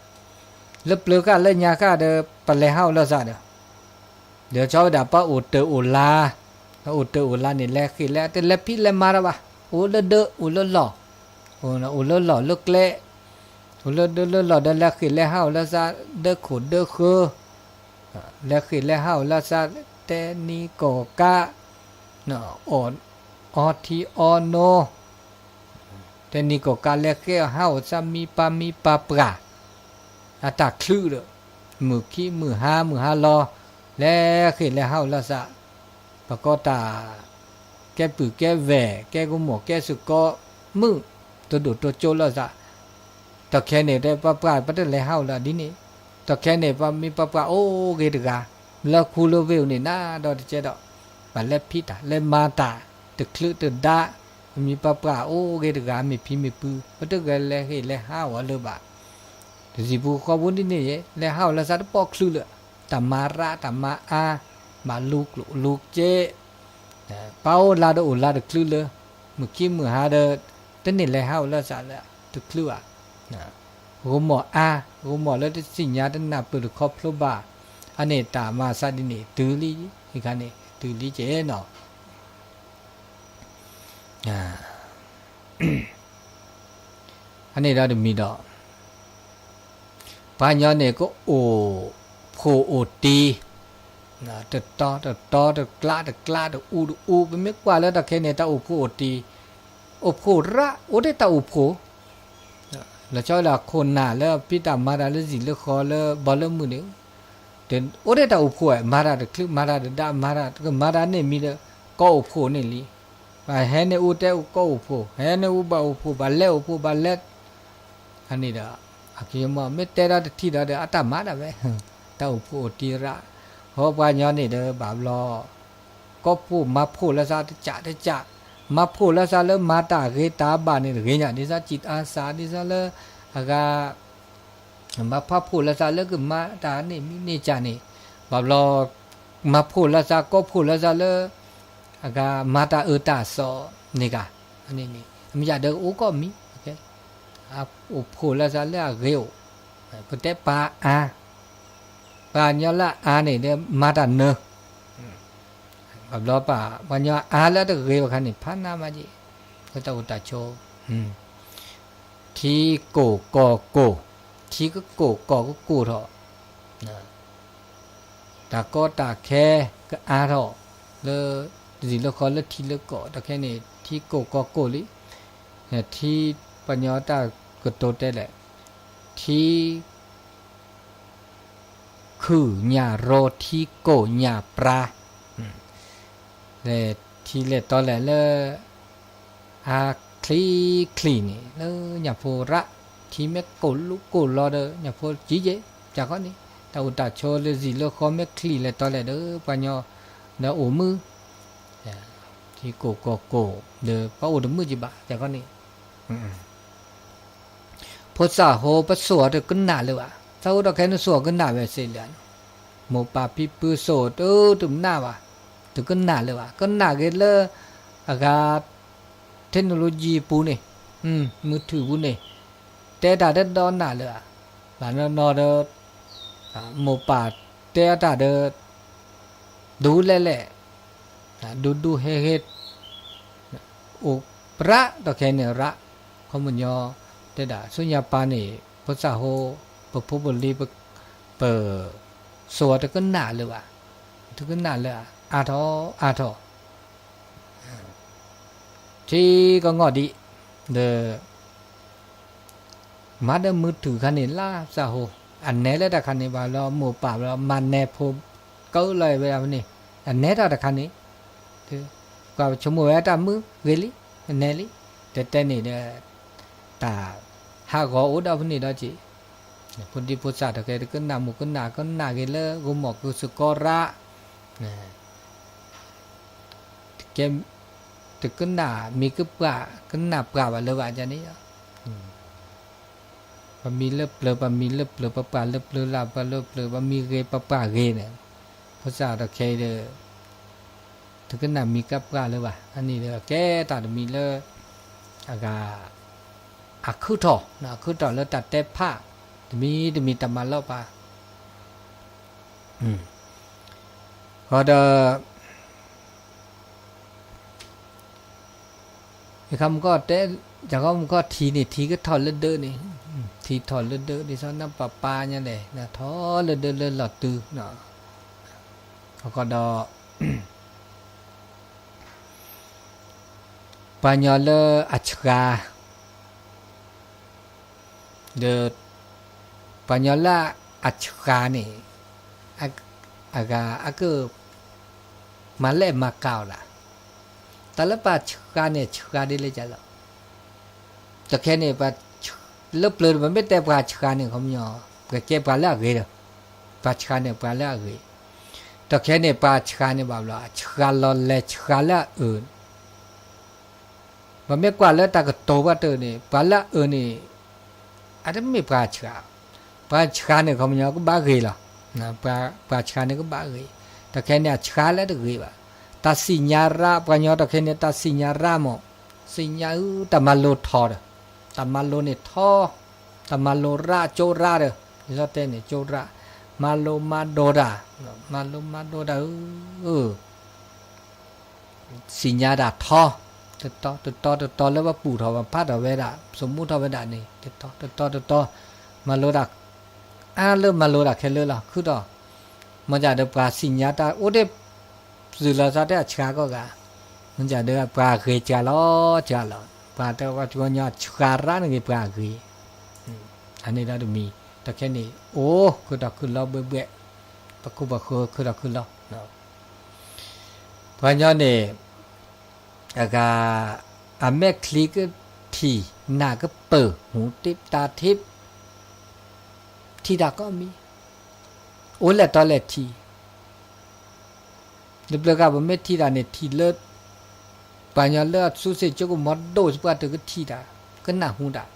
လၢပျၢၤဃာ်လၢညါဃာ်ဒီး ပလဲၤဟးအီၤလၢသးဒီး, ဒီးဆီဝဲဒၣ်ပှၤအိၣ်တၢၢ်အိၣ်လါ, အိၣ်တၢၢ်အိၣ်လါန့ၣ် လဲၤဃ့ၢ်လဲၤ တလဲၤဖံးလဲၤမၤတၢ်ဘၣ်, အိၣ်လၢဒၢအိၣ်လၢလီၢ်, အိၣ်လၢလီၢ်လၢကျဲ, အိၣ်လၢဒၢလၢလီၢ်ဒီး လဲၤဃ့ၢ်လဲၤဟးအီၤလၢသး ဒၢခိၣ်ဒၢဃၢ လဲၤဃ့ၢ်လဲၤဟးအီၤလၢသး တဲနံၤကိၢ်ကး, အီထံအီနိ, တဲနံၤကိၢ်ကး လဲၤဃ့ၢ်ဟးအီၤသးမံၤပှၤမံၤပှၤပှၢ်, အတၢ်ချုးဒီး, မုၢ်ခံမုၢ်ဟါမုၢ်ဟါလီၤ, လဲၤဃ့ၢ်လဲၤဟးအီၤလၢသး, ပကီတၢ် ကဲပုၢ်ကဲဝဲၢ် ကဲကမိၢ်ကဲစ့ၢ်ကီး, မုၢ်တဒိၣ်တကၠိလၢသး, တၢ်ခဲန့ၣ်တဲ ပှၤပှၢ်ပတလဲၤဟးအီၤလၢဒ်န့ၣ်, တၢ်ခဲန့ၣ် ပှၤမံၤပှၤပှၢ်အိၣ်ဂ့ၤတဂၤ, လၢခူလၢဝ့ၢ်န့ၣ် နၤဒီးတကဲဒီး, ပှၤလဲၤဖံးတၢ်လဲၤမၤတၢ်, တချုးတဒါ, ပမံၤပှၤပှၢ်အိၣ်ဂ့ၤတဂၤ မ့ၢ်ဖံမ့ၢ်ပု, ပတဂဲၤလဲၤဃ့ၢ်လဲၤဟးအီၤလၢၤဘၣ်, တစံၣ်ပူၤဃီပူၤဒ်န့ၣ်, လဲၤဟးအီၤလၢသးတပိာ်ချုးလၢၤ, တၢ်မၤရးတၢ်မၤအါ, မၤလူကျိၣ်လူကဲ, ပၢ်အိၣ်လါဒီးအိၣ်လါတချုးလၢၤ, မုၢ်ခံမုၢ်ဟါဒီး, တန့ၢ်လဲၤဟးအီၤလၢသးလၢတချုးဘၣ်, ဂီၤမီၢ်အါ, ဂီၤမီၢ်လၢတသ့ၣ်ညါတနၢ်ပၢၢ်တခီဖျိဘၣ်, အန့ၣ်တၢ်မၤသးဒ်န့ၣ် တုၤလံ, အခါန့ၣ် တုၤလံကဲနီၤ အန့ၣ်ဒီးတမံၤဒီး, ပှၤညီန့ၣ်ကအိၣ်ဖှိၣ်အိၣ်တံၤ, တတီတတီ တကျးတကျး တအူတအူ, ပမ့ၢ်ကွၢ်လၢတၢ်ခဲန့ၣ် တၢ်အိၣ်ဖှိၣ်အိၣ်တံၤ, အိၣ်ဖှိၣ်ရၣ် အိၣ်ထဲတၢ်အိၣ်ဖှိၣ် လီၤဆီဝဲဒၣ်ခိၣ်နၢ်လၢဖံးတၢ်မၤတၢ်လၢစံာ်လၢဃီလၢဘီလၢမုၢ်န့ၣ်, အိၣ်ထဲတၢ်အိၣ်ဖှိၣ်ဝဲ, မၤတၢ်တချုး မၤတၢ်တဒါ မၤတၢ်တကမၤတၢ်န့ၣ်မံၤဒီး ကီအိၣ်ဖှိၣ်န့ၣ်လံ. ဟဲန့ၣ်အူတဲအူကီအိၣ်ဖှိၣ်, ဟဲန့ၣ်အူဘၣ်အိၣ်ဖှိၣ် ဘၣ်လဲၤအိၣ်ဖှိၣ် ဘၣ်လဲၤ အန့ၣ်ဒီး အကမီ မ့ၢ်တဲဒီးတထံၣ်ဒီး အတၢ်မၤဒၣ်ဝဲ, တၢ်အိၣ်ဖှိၣ်အိၣ်တံၤရၣ်, ဟီပှၤညီန့ၣ်ဒီး ဘၣ်ဘျီ ကီဖှိၣ်မၤဖှိၣ်လၢသးတကးတကး, မၤဖှိၣ်လၢသးလၢမၤတၢ်ဂ့ၤတၢ်ဘၣ်န့ၣ်တဂ့ၤညါ, ဒ်သိးစံးအါစး ဒ်သိးလၢ အဂၤ မၤဖှိၣ်လၢသးလၢကမၤတၢ်န့ၣ်မံၤန့ၢ်ကၢ်န့ၣ်, ဘၣ်ဘျီ မၤဖှိၣ်လၢသး ကီဖှိၣ်လၢသးလၢ အဂၤမၤတၢ်အၢတၢ်သီန့ၣ်ဂၤ, အမ့ၢ်ယၤဒီးအိၣ်ကီၢ်မံၤ, အိၣ်ဖှိၣ်လၢသးလၢအဂ့ၤအိၣ်, ပတဲပှၤအါ, ပှၤညီလၢအါန့ၣ်ဒီးမၤတၢ်နၢၤ ဘၣ်ဘျီပှၤ ပှၤညီအါလၢတဂ့ၤဘၣ်ခါန့ၣ် ဖးနးမးက့ၤ, လၢတၢ်အိၣ်တၢ်ဆိး, ထံကိၢ်ကီၢ်ကိၢ်, ထံကကိၢ်ကီၢ်ကကိၢ်ထီၣ်, တၢ်ကီတၢ်ခဲကအါထီၣ်, လၢ စံာ်လၢဃီလၢထံလၢကီၢ်, တၢ်ခဲန့ၣ် ထံကိၢ်ကီၢ်ကိၢ်လံ, ထံ ပှၤညီတၢ်ကတိၤတဲလဲၣ်, ထံ ခုၣ်ညၣ်ရိ ထံကိၢ်ညၣ်ပြါ, လဲၤထံလဲၤတီလဲၣ်လၢ အါချံချံန့ၣ် လၢညၣ်ဖိရၣ်, ထံမ့ၢ်ကိၢ်လူကိၢ်လီၤဒီး ညၣ်ဖိကံက့ၤ, ကၢ်ခီန့ၣ် တၢ်အိၣ်တၢ်ဆိးလၢစံာ်လၢဃီမ့ၢ်ချံလဲၤတီလဲၣ်ဒီး ပှၤညီဒီးအိၣ်မုာ်, ထံကိၢ်ကီၢ်ကိၢ်ဒီး ပှၤအိၣ်တမုာ်က့ၤဘၣ် ကၢ်ခီန့ၣ် ဖိသၣ်ဟိပစိာ်အီၤတကနၣ်လၢၤဘၣ်, သးဟိဒီးခဲနစိာ်အီၤကနၣ်ဝဲစ့ၢ်လၢၤ, မိၢ်ပၢ်ဖံဖုစိာ်အီၤတကနၣ်ဘၣ်, တကနၣ်လၢၤဘၣ်, ကနၣ်က့ၤလၢ အဂၤ technology ပူၤန့ၣ်, မုၢ်ထူၣ်ပူၤန့ၣ်, တဲတၢ်တဒီနၢ်လၢၤဘၣ်, ဘၣ်နီၢ်နီၢ်ဒီး မိၢ်ပၢ်တဲအတၢ်ဒီး ဒူလဲၣ်လဲၣ်, ဒူဒူဟဲဟဲ, အိၣ်ပြးဒီးခဲန့ၣ်ရး, ခီမညီတဲဒၣ် ဆူညါပၢ်န့ၣ် ဖိသၣ်ဟိ ပဖိပလံၤ ပ စိာ်အီၤတကနၣ်လၢၤဘၣ်, တကနၣ်လၢၤ အါထီၣ်အါထီၣ် ထံကငီၢ်ဒံး, ဒီး မၤဒီးမုၢ်တုၤခါန့ၣ်လၢသးဟိ, အနဲလၢတၢ်ခါန့ၣ်ဘၣ်လီၤ မိၢ်ပၢ်ဘၣ်လီၤ မၤနဲဖိကလီၤဝဲဒၣ်န့ၣ်, အနဲတၢ်တခါန့ၣ်, ပှၤပဆိကမိၣ်ဝဲတၢ်မုၢ်ဂ့ၤလံ, အနဲလံ, တဲတဲန့ၣ်ဒီး တၢ်ဟးဂီၤအိၣ်ဒီးဖဲန့ၣ်ဒီးက့ၤ, ဖိဒံဖိသၣ်တကဲတကနၣ်မူးကနၣ်ကနၣ်ဂ့ၤလၢဂီၢ်မီၢ်ကစၢၢ်ကီရး ကဲ တကနၣ်မံၤကပှၢ် ကနၣ်ပှၢ်ဘၣ်လၢၤဘၣ်န့ၣ်, ပမံၤလၢပျၢၤ ပမံၤလၢပျၢၤ ပပှၢ်လၢပျၢၤလၢပျၢၤ ပပှၢ်လၢပျၢၤ ပမံၤဂ့ၤ ပပှၢ်ဂ့ၤန့ၣ်, ဖိသၣ်ဒီးခဲအံၤဒီး တကနၣ်မံၤကပှၢ်လၢၤဘၣ်, အန့ၣ်ဒီးကဲတၢ်တမံၤလၢ အဂၤ အခုၣ်ထီၣ် အခုၣ်ထီၣ်လၢတၢ်တဲဖး တမံၤတမံၤတၢ်မၤလီၤပာ် ဃီဒီး ယခီမူကီၢ်တဲ ယခီမူကီၢ်ထံန့ၣ် ထံကထီၣ်လၢဒၢးန့ၣ်, ထံထီၣ်လၢဒၢး ဒ်သိးနပာ်ပာ်ညါလဲၣ် နထီၣ်လၢဒၢးလၢလီၤတုၤ, ဃီဒီး ပှၤညီလၢအဆှါ ဒီး ပှၤညီလၢအဆှါန့ၣ် အဂၤအက မၤလဲၣ်မၤကၤအီၤလၢ်, တၢ်လၢပှၤဆှါန့ၣ် ဆှါဒ်လဲၣ်ကလီၤ, တခဲန့ၣ် လၢပျၢၤပမ့ၢ်တဲပှၤဆှါန့ၣ် ခီပညီ ပကဲပှၤလၢအဂ့ၤဒီး ပှၤဆှါန့ၣ် ပှၤလၢအဂ့ၤ, တခဲန့ၣ် ပှၤဆှါန့ၣ်ဘၣ်ဘျီ ဆှါလီၤလဲၤဆှါလၢအအၢ ပမ့ၢ်ကွၢ်လၢတၢ်ကတိၤဘၣ်တၢၢ်န့ၣ် ပှၤလၢအအၢန့ၣ် အတမ့ၢ်ပှၤဆှါ, ပှၤဆှါန့ၣ် ခီပညီကဘၣ်ဂ့ၤလီၤ, ပှၤဆှါန့ၣ်ကဘၣ်ဂ့ၤ, တခဲန့ၣ် အဆှါလၢတဂ့ၤဘၣ်, တၢ်စံၣ်ညါရၣ် ပှၤညီတခဲန့ၣ် တၢ်စံၣ်ညါရၣ်မး, စံၣ်ညါအု တၢ်မၤလိထီဒီး, တၢ်မၤလိန့ၣ်ထီ, တၢ်မၤလိရၣ်ကၠိရၣ်ဒီး, ဒ်သိးတဲန့ၣ် ကၠိရၣ်, မၤလိမၤဒိးတၢ်, မၤလိမၤဒိးတၢ်အု စံၣ်ညါတၢ်ထီ, တတီတတီတတီလၢပပူၤထီၣ် ပဖးထီၣ်ဝဲဒၣ် ပစိာ်မူထီၣ်ဝဲဒၣ်န့ၣ် တတီတတီတတီ, မၤလိတၢ်, အါလၢမၤလိတၢ်ခဲလၢာ်လီၤ ခုၣ်ထီၣ်, မ့ၢ်ဒၣ်ဒီးပှၤစံၣ်ညါတၢ်အိၣ်ဒၣ်, စူၤလီၤသးတဲအဆှါကီၢ်ဂၤ, မ့ၢ်ဒၣ်ဒီးပှၤဂ့ၤစှၤလီၤစှၤလီၤ, ပှၤတဲဝဲကညီဆှါရၣ်န့ၣ်ဂ့ၤပှၤဂ့ၤ အန့ၣ်ဒီးတမံၤ, တခဲန့ၣ် အိၣ်ခုၣ်ထီၣ်ခုၣ်လီၤဘှဲဘှဲ, ပခိၣ်ပဃၢၤခုၣ်ထီၣ်ခုၣ်လီၤ, ပှၤညီန့ၣ်, အဂၤ, အမဲာ်ချံကထံၣ်, နၢ်ကပၢၢ်, မူၤတ့ၢ်တၢ်ထံး, ထံၣ်တၢ်ကိးမံၤ, အိၣ်လဲၣ်တီလဲၣ်ထံၣ် လၢပျၢၤဂၤပမ့ၢ်ထံၣ်တၢ်န့ၣ်ထံၣ်လၢ, ပှၤညီလၢအသူစ့ၣ်ကၠိကမီၤဒိၣ်စပှၢ်တၢၢ်ကထံၣ်တၢ်, ကနၢ်ဟူတၢ်,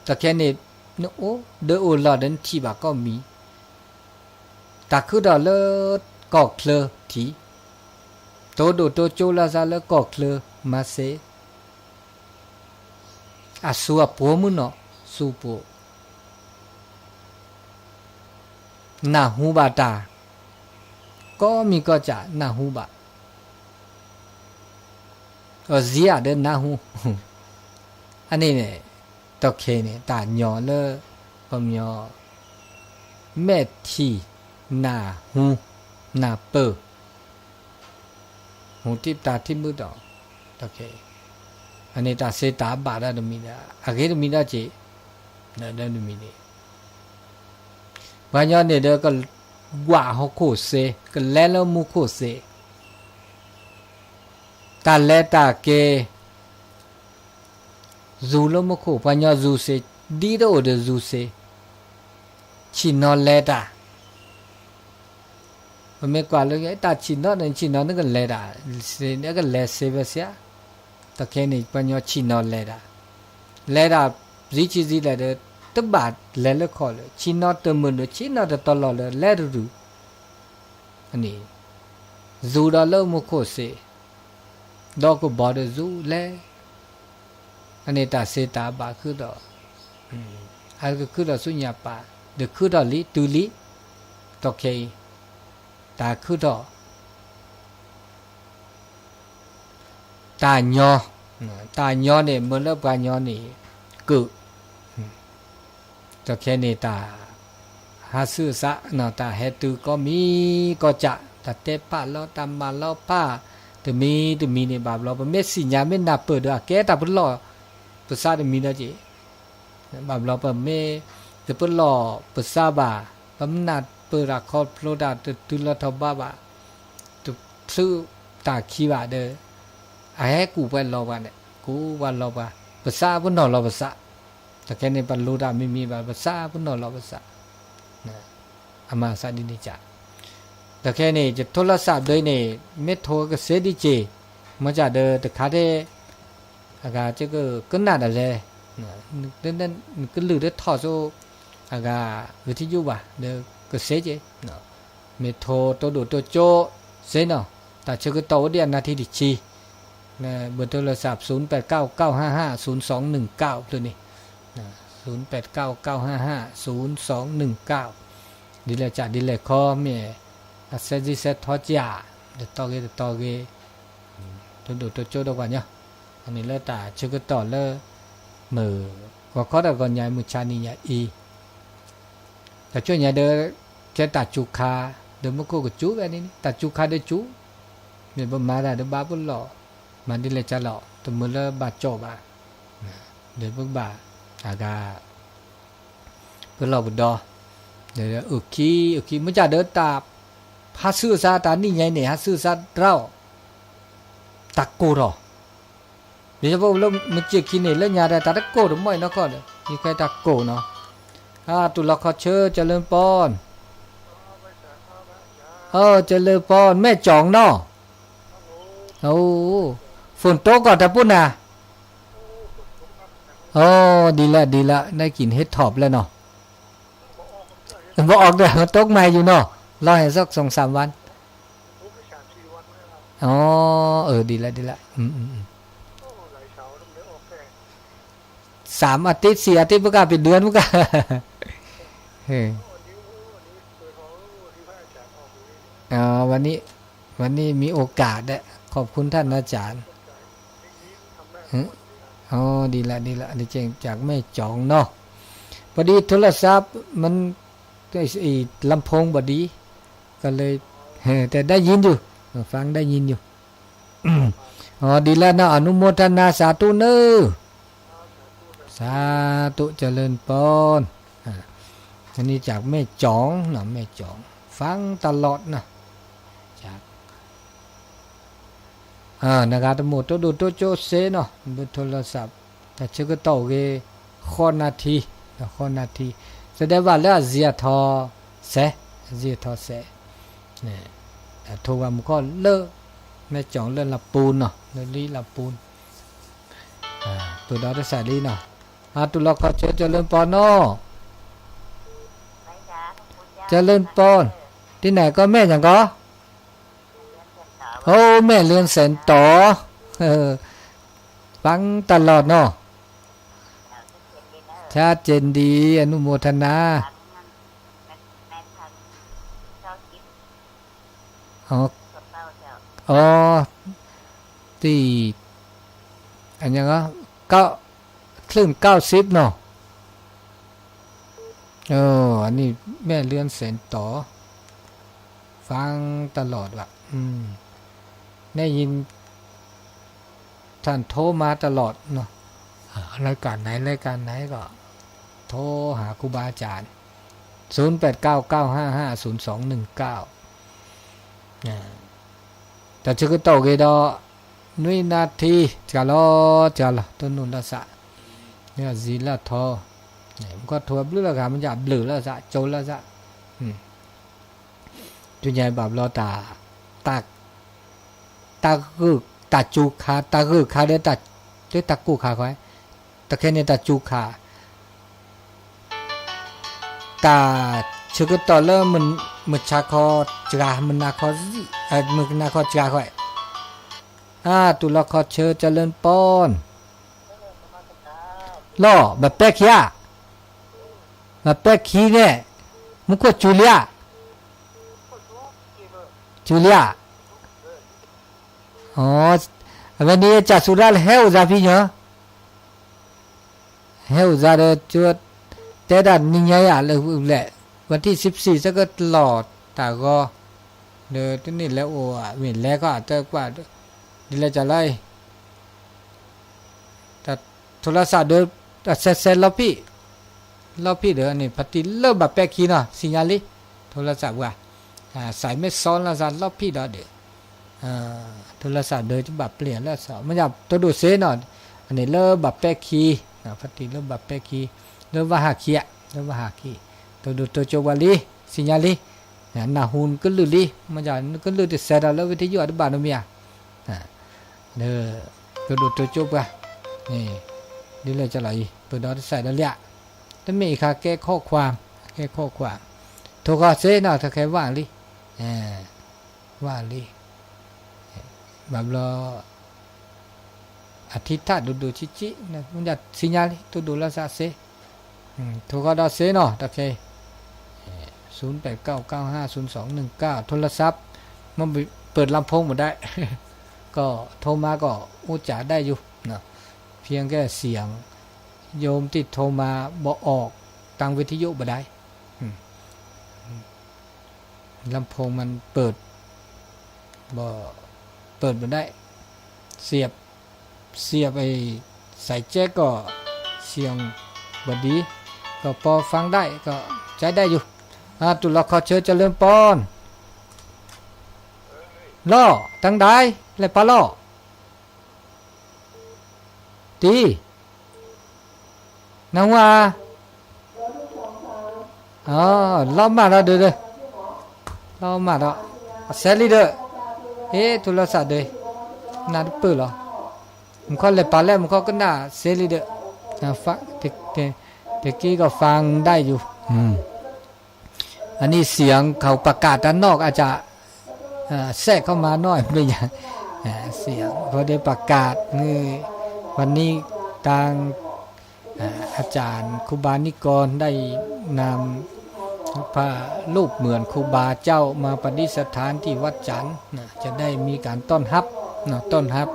တခဲန့ၣ်, နအိၣ်ဒၢအိၣ်လီၤဒီးနထံၣ်ဘၣ်ကိးမံၤ, တၢ်ခုၣ်ထီၣ်လၢကီၢ်ချၢထံၣ်, တိဒိၣ်တိကၠိလၢသးလၢကီၢ်ချၢမၤစ့ အစူၤအပိာ်မုၣ်နီၢ်စူၤပိာ်, နၢ်ဟူဘၣ်တၢ်, ကိးမံၤကိးစၢ်နၢ်ဟူဘၣ်, အစံးအါဒီးနၢ်ဟူ, အန့ၣ်န့ၣ်, တခဲန့ၣ် တၢ်ညီလၢ, ပမညီ, မဲာ်ထံၣ်, နၢ်ဟူ, နၢ်ပၢၢ် မူၤတံၢ်ပတၢ်ထံၣ်မုၣ်ဒီး, တခဲ, အန့ၣ်တၢ်စ့တၢ်ဘၣ်ဒၣ်တမံၤဒီး အဂ့ၤတမံၤဒီးက့ၤ, ဒီးတမံၤန့ၣ်, ပှၤညီန့ၣ်ဒီးက, ကွၢ်ဟီၣ်ခိၣ်စ့, ကလဲၤလၢမူခိၣ်စ့, တၢ်လဲၤတၢ်က့ၤ စူၤလၢမူခိၣ် ပှၤညီစူၤစ့, ဒ်တအိၣ်ဒီးစူၤစ့, ဆ့ၣ်နီၤလဲၤတၢ်, ပမ့ၢ်ကွၢ်လၢတၢ်ဆ့ၣ်နီၤန့ၣ် ဆ့ၣ်နီၤန့ၣ်ကလဲၤတၢ်, ကလဲၤစ့ဝဲစ့, တခဲန့ၣ် ပှၤညီဆ့ၣ်နီၤလဲၤတၢ်, လဲၤတၢ်, စံးဆံးစံးလဲၣ်ဒီး, တဘၣ်လဲၤလၢခီၣ်လၢ ဆ့ၣ်နီၤတမုာ်ဒီး ဆ့ၣ်နီၤတတီၤလီၤလၢ လဲၤတရုၤ အန့ၣ်, စူၤဒီးလၢမူခိၣ်စ့, ဒီကဘီဒီးစူၤလဲၤ, အန့ၣ်တၢ်စ့တၢ်ဘၣ်ခုၣ်ဒီး, အကခုၣ်ဒီးဆူညါပၢ်, ဒီးခုၣ်ထီၣ်လံ တုၤလံ, တီၢ်ခဲအံၤ, တၢ်ခုၣ်ထီၣ် တၢ်ညီ, တၢ်ညီန့ၣ် မ့ၢ်လၢပှၤညီန့ၣ် ကုၢ်, တခဲန့ၣ် တၢ်ဟးဆူၣ်အသး, တၢ်ဟဲတုၤကိးမံၤကိးကး, တၢ်တဲပာ်လီၤ တၢ်မၤလီၤပာ် တမံၤတမံၤန့ၣ် ဘၣ်ဘျီ ပမ့ၢ်သ့ၣ်ညါ မ့ၢ်နၢ်ပၢၢ်ဒီး အကဲတၢ်ပလီၢ်ပသးတမံၤဒီးက့ၤ ဘၣ်ဘျီပမ့ၢ်တပလီၢ်ပသးဘၣ်, ပမ့ၢ်နၢ်ပၢၢ်တၢ်ခီဖျိတၢ်တတုၤလီၤထီၣ်ဘးဘၣ်, တချုးတၢ်ခံဘၣ်ဒီး အဟဲကူၣ်ပှၤလီၤပှၤန့ၣ် ကူၣ်ပှၤလီၤပှၤ, ပသးပနီၣ်လီၤပသး, တခဲန့ၣ် ပလိၣ်တၢ်မံၤမံၤဘၣ် ပသးပနီၣ်လီၤပသး အမၤသးဒ်န့ၣ်ကး, တခဲန့ၣ် ယထိလီၤစးဘျီန့ၣ် မ့ၢ်ထိကစ့ဒ်က့ၤ, မ့ၢ်ကးဒီးတခါတဲ အဂၤကကနၣ်ဒၣ်လဲၣ်, နကလုၢ်တထီၣ်ဆိ အဂၤ ဝံၤထံယိၣ်ဘၣ် ဒီးကစ့က့ၤ, မ့ၢ်ထိတိၢ်ဒိၣ်တိၢ်ကၠိစ့နီၤ, တၢ်ဆၢကတီၢ်အိၣ်ဒံးအနၢ်ထံတဆံ, ဘၢၣ်ထိလီၤစး သုၣ်ပၢၣ်ကၠၣ်ကၠၣ်ဟၣ်ဟၣ် သုၣ်သွင်ၣ်ၣ်ကၠၣ် ဖျၢၣ်န့ၣ်, သုၣ်ပၢၣ်ကၠၣ်ကၠၣ်ဟၣ်ဟၣ် သုၣ်သွင်ၣ်ၣ်ကၠၣ်, ဒ်လဲၣ်ကးဒ်လဲၣ်ခီ မ့ၢ်အစဲးဇံစဲးထီကး, တတီၤဂ့ၤတတီၤဂ့ၤ တိၢ်ဒိၣ်တိၢ်ကၠိဒီးပှၤညီ, အန့ၣ်လၢတၢ်ဆၢကတီၢ်လၢ မုၢ်ဂီၤခီတၢ်ဂီၤညါ မုၢ်ဆါနံၤညါအံၤ, တၢ်ဆိညါဒီး ကဲတၢ်စူၤခါ, ဒီးမူခိၣ်ကစူၤဝဲန့ၣ်န့ၣ် တၢ်စူၤခါဒီးစူၤ, မ့ၢ်ပမၤတၢ်ဒီးဘၣ်ပလီၢ်, မၤဒ်လဲၣ်ကးလီၤ တမုာ်လၢဘၣ်ကၠီၣ်ဘၣ်, ဒီးပကဘၣ် အဂၤ ပလီၢ်ပဒီ, ဒီးအုၣ်ခံ အုၣ်ခံ မ့ၢ်ကးဒီးတၢ် ဟးဆူၣ်အသးတၢ်နံၣ်ညါအံၤန့ၣ် ဟးဆူၣ်အသးတြီအီၤ, တၢ်ကိၢ်ထီၣ်, ဒ်သိးပအိၣ်လၢမုၢ်စ့ၢ်ခံန့ၣ် လၢညါဒီးတၢ်တကိၢ်တမီၢ်အံၤနီၢ်ခီဒီး ယခဲတၢ်ကိၢ်နီၤ, အတူၢ်လီၤခီဆၢ ကၠၢလၢပီၢ်, အၢ ကၠၢလၢပီၢ် မဲၢ်ကၠီၤနီၤ, အိ ဖိၣ်တိကီၢ်တၢ်ပူၤနၤ, အိ ဒ်လဲၣ်ဒ်လဲၣ် နက့ၤဟ့ၣ်ထီၣ်ပျဲၢ်နီၤ, ဘၣ်အီၣ်ဒီး တိကမၤယူၤနီၤ, လီၤဟဲစ့ၢ်ကီး สองสามวัน, အိ အိ ဒ်လဲၣ်ဒ်လဲၣ်, สามอาทิตย์ สี่อาทิตย์ ပကပ့ၤဒုးပက วันนี้ วันนี้มีโอกาสแล้ว ขอบคุณท่านอาจารย์ อ๋อ ดีละ ดีละ อันนี้เจ๋ง จากแม่จ๋องเนาะ พอดีโทรศัพท์มัน ไอ้ ไอ้ลำโพงบ่ดี ก็เลย เออ แต่ได้ยินอยู่ เออ ฟังได้ยินอยู่ อ๋อ ดีแล้วเนาะ อนุโมทนาสาธุเนอะ สาธุ เจริญพร อ่า อันนี้จากแม่จ๋องเนาะ แม่จ๋อง ฟังตลอดนะ จาก อ่า นะครับ တမိၢ်တိၢ်ဒိၣ်တိၢ်ကၠိစ့နီၤ เบอร์โทรศัพท์ တၢ်ဆၢကတီၢ်ဂ့ၤ ဃိးနၣ်ထံ ဃိးနၣ်ထံ စဒဲဘၣ်လၢအစံးအထီၣ်စဲး အစံးအထီၣ်စဲး ထိးဝဲမူခိၣ်လၢ မဲၢ်ကၠီၤလၢလပူၤနီၤ လၢလံလပူၤ ပၢၢ်ဒီးတစးလံနီၤ အတူၢ်လိာ်ခီဆၢ เจริญพรနီၤ เจริญพร ที่ไหนก็แม่อย่างก็ โอ้แม่เรือนแสนต่อ เออ ฟังตลอดเนาะ ชัดเจนดี อนุโมทนา อ๋อ อ๋อ ที่ อันยังก็ เก้า คลื่นเก้าสิบเนาะ เออ อันนี้แม่เรือนแสนต่อ ฟังตลอดว่ะ อืม ได้ยิน ท่านโทรมาตลอดเนาะ เอ่อ รายการไหน รายการไหนก็ โทรหาครูบาอาจารย์ ศูนย์แปดเก้า เก้าห้าห้า ศูนย์สองหนึ่งเก้า อ่า တၢ်ဆၢကတီၢ်ဂ့ၤဒီး နွံနၣ်ထံ စှၤလီၤ စှၤလီၤ တနူၢ်လၢစး န့ၣ် အစံးလၢထီ မ့ၢ်ကီၢ်ထိးဘျုးလၢဂၤ မ့ၢ်ယဘျုးလၢစး ကၠိလၢစး တုၤညါဘၣ်ဘျီတၢ် တၢ် တၢ်ဂုာ် တၢ်စူၤခါ တၢ်ဂုာ်ခါဒီး တၢ်ကိၢ်ခါဃီ တခဲန့ၣ်တၢ်စူၤခါ တၢ်ဆၢကတီၢ်လၢ မုၢ်ဆါခီစှၤ မုၢ်နၤခီစံၣ် မုၢ်နၤခီစှၤဃီ အတူၢ်လိာ်ခီဆၢ เจริญพร လီၤ ဘၣ်ပဲခံဧါ ဘၣ်ပဲခံန့ၣ် မူခိၣ်စူၤလံဧါ ဆူလံဧါ, အဝဲန့ၣ် ကစူၤရၣ်လၢဟဲအိၣ်သးဖဲညါ, ဟဲအိၣ်သးဒီး တဲဒၣ်နံၤညါယၤလၢလဲၣ်, ဝဲထံၣ်စံးပစံး ဆၢကတီၢ်တၢ်ဂီၤ, ဒီးတန့ၢ်လဲၤအိၣ်မ့ၢ်လဲၤခီအတၢ်ကွၢ်, ဒ်လဲၣ်ကလီၤအံၤ ထိလီၤစးဒီး အစဲစဲလီၤဖံး, လီၤဖံးဒီးန့ၣ် ဖါတံၢ်လၢဘၣ်ပဲခံနီၤ စံၣ်ညါလံ, ထိလီၤစးပှၤ, စးမ့ၢ်စီလီၤစးလီၤဖံးဒီးဒီး, ထိလီၤစးဒီးဘၣ်ပျဲၢ်လၢစး မ့ၢ်ယၤတိဒိၣ်စ့နီၤ, အန့ၣ်လၢဘၣ်ပဲခံ, ဖါတံၢ်လၢဘၣ်ပဲခံ, လၢဘၣ်ဟးခံဧါ, လၢဘၣ်ဟးခံ, တိဒိၣ်တိကၠိပှၤလံ, စံၣ်ညါလံ, နၢ်ဟူနကလုၢ်လံ, မ့ၢ်ယၤနကလုၢ်တစဲးဒီးလၢဝံထယိၣ်အတဘၣ်နီတမံၤဧါ ကဒိၣ်တိကၠိပှၤ, ဒ်လဲၣ်ကလီၤအံၤ ပဒီးတစဲးဒီးလံ, တမ့ၢ်အံၤခါကဲခီၣ်ခွါ, ကဲခီၣ်ခွါ, ထိဃီစ့နီၤ တခဲဝၣ်လံ, ဝၣ်လံ, ဘၣ်ဘျီ အထံထၣ်ဒိၣ်ဒိၣ်ဆံးဆံး, စံၣ်ညါလံ တိဒိၣ်လီၤစးစ့, ထိဃီဒီးစ့နီၤ တခဲ, ศูนย์แปดเก้าเก้าห้าศูนย์สองหนึ่งเก้า โทรศัพท์ มันเปิดลำโพงบ่ได้ ก็โทรมาก็อู้จ๋าได้อยู่ เพียงแค่เสียงโยมที่โทรมาบ่ออกทางวิทยุบ่ได้ ลำโพงมันเปิด บ่ เปิดบ่ได้ เสียบ เสียบไอ้สายแจ็คก็เสียงบ่ดี ก็พอฟังได้ ก็ใช้ได้อยู่ อ่า ตุลาคอเชิญเจริญปอน ลอ ตังใด แลปาลอ ตี နၢ်ဟူဧါ, လီၤမၢ်ဒီးဒုးဒုး, လီၤမၢ်ဒီး, အစဲလံဒီး, ဟ့ၣ် ထိလီၤစးဒုး, နၢ်တပၢၢ်လီၤ, မူခီလဲၤပာ်လဲၣ် မူခီကနၣ်စဲလံဒီး, တက့ၢ်ကီၢ်ဖၣ်ဒၣ်ယူၤ อันนี้เสียงเขาประกาศด้านนอก อาจจะ แทรกเข้ามาหน่อย ไม่ใช่ เสียงเขาได้ประกาศ วันนี้ทาง อาจารย์ครูบานิกรได้นำพระรูปเหมือนครูบาเจ้ามาประดิษฐานที่วัดจันทน์นะ จะได้มีการต้อนรับนะ ต้อนรับ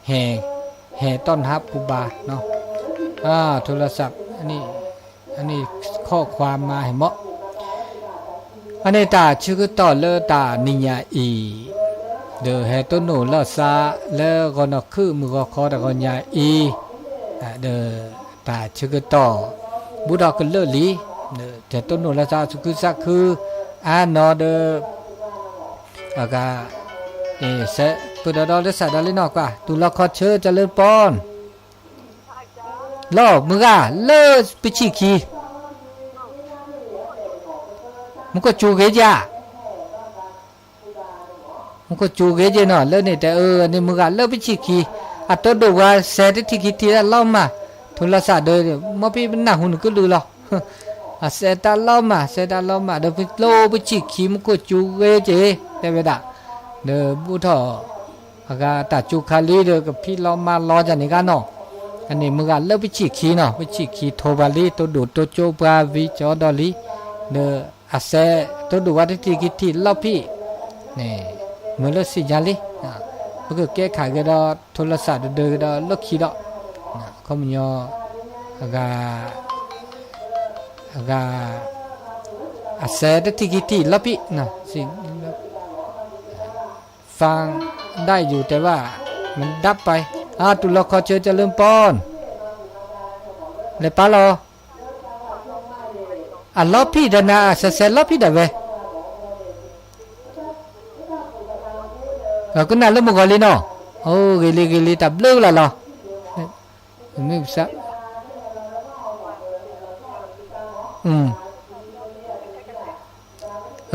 แห่ แห่ต้อนรับครูบาเนาะ อ่า โทรศัพท์ อันนี้ อันนี้ข้อความมาให้เหมาะ อันนี้ตาชื่อต่อเลอตานิยาอี ဒီးဟဲတိၢ်နီၣ်လီၤစၢ်လၢဂီၤနီၢ်ခုၣ် မုၢ်ဂီၤခီတဂီၤညါအံၤ, ဒီးတၢ်ဆၢကတီၢ် ဘူးထီၣ်ကလၢာ်လံ, ဒီးဟဲတိၢ်နီၣ်လီၤစၢ်သူၣ်ခုသးခု အါနီၢ်ဒီး အဂၤ ပဒီဒီလၢစးဒီးလံနီၢ်ကွၢ် တူၢ်လီၤခီဆၢ เจริญปอน လီၤ မုၢ်ဂၤ လၢပဆံၣ်ခံ မူခိၣ်စူၤဂ့ၤက့ၤဧါ, မူခိၣ်စူၤဂ့ၤက့ၤနီၤ လၢန့ၣ်တဲအၢ န့ၣ်မုၢ်ဂၤလၢပဆံၣ်ခံ အတိဒိၣ်ဝါစဲတထံၣ်ခံထံၣ်တၢ်လီၤမၢ် ထူလီၤစးဒီး မ်ပနၢ်ဟူနကလုၢ်လီၤ အစဲတၢ်လီၤမၢ် စဲတၢ်လီၤမၢ် ဒီးပကျိပဆံၣ်ခံ မူခိၣ်စူၤဂ့ၤက့ၤ တဲဝဲဒၣ် ဒီးဘူးထီၣ် အဂၤတၢ်စူၤခါလံဒီး ကဖံးလီၤမၤလီၤယၤန့ၣ်ဂၤနီၤ အန့ၣ်မုၢ်ဂၤလၢပဆံၣ်ခံနီၤ ပဆံၣ်ခံထိဘၣ်လံ တိဒိၣ်တိကၠိပှၤဝံၤကၠီဒီးလံ ဒီးအစဲတိဒိၣ်ဝါတထံၣ်ခံထံၣ်လီၢ်ဖံး န့ၣ် မုၢ်လၢစံၣ်ညါလံ ပကကဲခးက့ၤဒီး ထူလီၤစးဒုးက့ၤဒီးလီၢ်ခံဒီး ခီပညီ အဂၤ အဂၤ အစဲတထံၣ်ခံထံၣ်လီၢ်ဖံး ฟังได้อยู่แต่ว่ามันดับไป อ่า တူၢ်လီၤခီဆၢ เจริญปอน လဲၤပာ်လီၤ အလီၢ်ဖံးဒီးနၤ အစဲစဲလီၢ်ဖံးဒၣ်ဝဲ ကနၣ်လၢမုၢ်ဂီၤလံနီၤ အိ ဂ့ၤလံ ဂ့ၤလံ တၢ်ဘျုးလၢ်လီၤ မ့ၢ်ပစး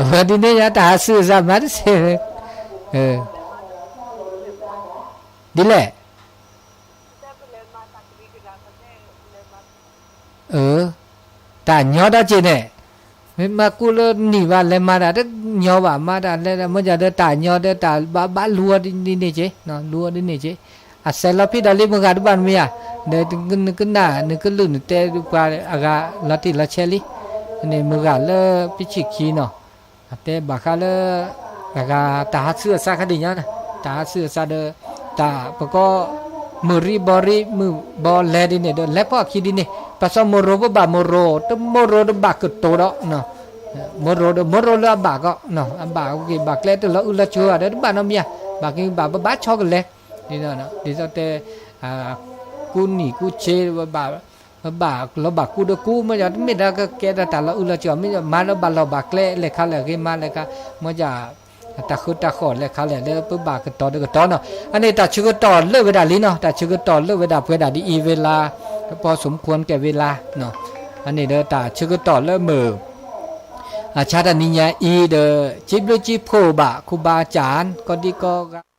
အဝဲဒ်န့ၣ်ယါ တၢ်ဟးဆူၣ်စၢ်မၤတစဲး ဒ်လဲၣ် တၢ်ညီဒီးက့ၤန့ၣ် မ့ၢ်မၤကူၣ်လၢနံၣ်ဘၣ်လဲၤမၤတၢ်တညီဘၣ် မၤတၢ်လဲၤမ့ၢ်ယၤဒီးတၢ်ညီဒီးတၢ်ဘၣ်ဘၣ်လူၤအီၤဒ်န့ၣ်က့ၤ လူၤအီၤဒ်န့ၣ်က့ၤ အစဲလီၤဖံးဒီးလံမုၢ်ဂၤတဘၣ်မ့ၢ်ဧါ ဒီးနကနၣ်နကလုၢ်နတဲပှၤအဂၤလီၤတံၢ်လီၤဆဲးလံ န့ၣ်မုၢ်ဂၤလၢပဆံၣ်ခံနီၤ အတဲဘၣ်ဃးလၢ အဂၤတၢ်ဟးဆူအစးခါဒံးညါ, တၢ်ဟးဆူအစးဒီး တၢ်ပကီ မုၢ်ရံဘီရံ မုၢ်ဘီလဲဒ်န့ၣ်ဒီး လဲၤဖီၣ်အခံဒ်န့ၣ်, ပှၤစီၤမိၢ်ရိၤပဘၣ်မိၢ်ရိၤ, တမိၢ်ရိၤတဘၣ်ကတိၤဒီး မိၢ်ရိၤဒီး မိၢ်ရိၤလၢအဘၣ်ကီး, အဘၣ်က့ၤဘၣ်ကျဲတလီၤအုၣ်လီၤဆိဘၣ်ဒီး တဘၣ်နီတမံၤဧါ, ဘၣ်က့ၤဘၣ်ပဘၣ်ဆီကလဲၤ, ဒ်သိးတဲ ကူနံၣ်ကူဆ့ ပဘၣ်လီၤဘၣ်ကူဒီးကူ မ့ၢ်ယတမ့ၢ်ဒၣ်ကကဲဒီးတၢ်လီၤအုၣ်လီၤဆိ မ့ၢ်မၤလၢဘၣ်လီၢ်ဘၣ်ကျဲလဲၤခါလဲၣ် ဂ့ၤမၤလဲၤခါ, မ့ၢ် တၢ်ဃုတၢ်ဃီၣ်လဲၤခါလဲၣ်လၢပဘၣ်ကတီၤဒီးကတီၤနီၤ, အန့ၣ်တၢ်ဆၢကတီၢ်လၢာ်ဝဲဒၣ်လံနီၤ, တၢ်ဆၢကတီၢ်လၢာ်ဝဲဒၣ်ပှဲၤဒၣ်ဒ်အံၤဝဲလၢ ပီၣ်စူၣ်မူခိၣ်ကဲဝဲလၢ အန့ၣ်ဒီးတၢ်ဆၢကတီၢ်လၢမုၢ် အဆါတၢ်နံၤညါအံၤဒီး စံးဘျုးစံးဖှိၣ်ဘၣ် ခူဘၣ်စၢ် ကီဒံကီဂၤ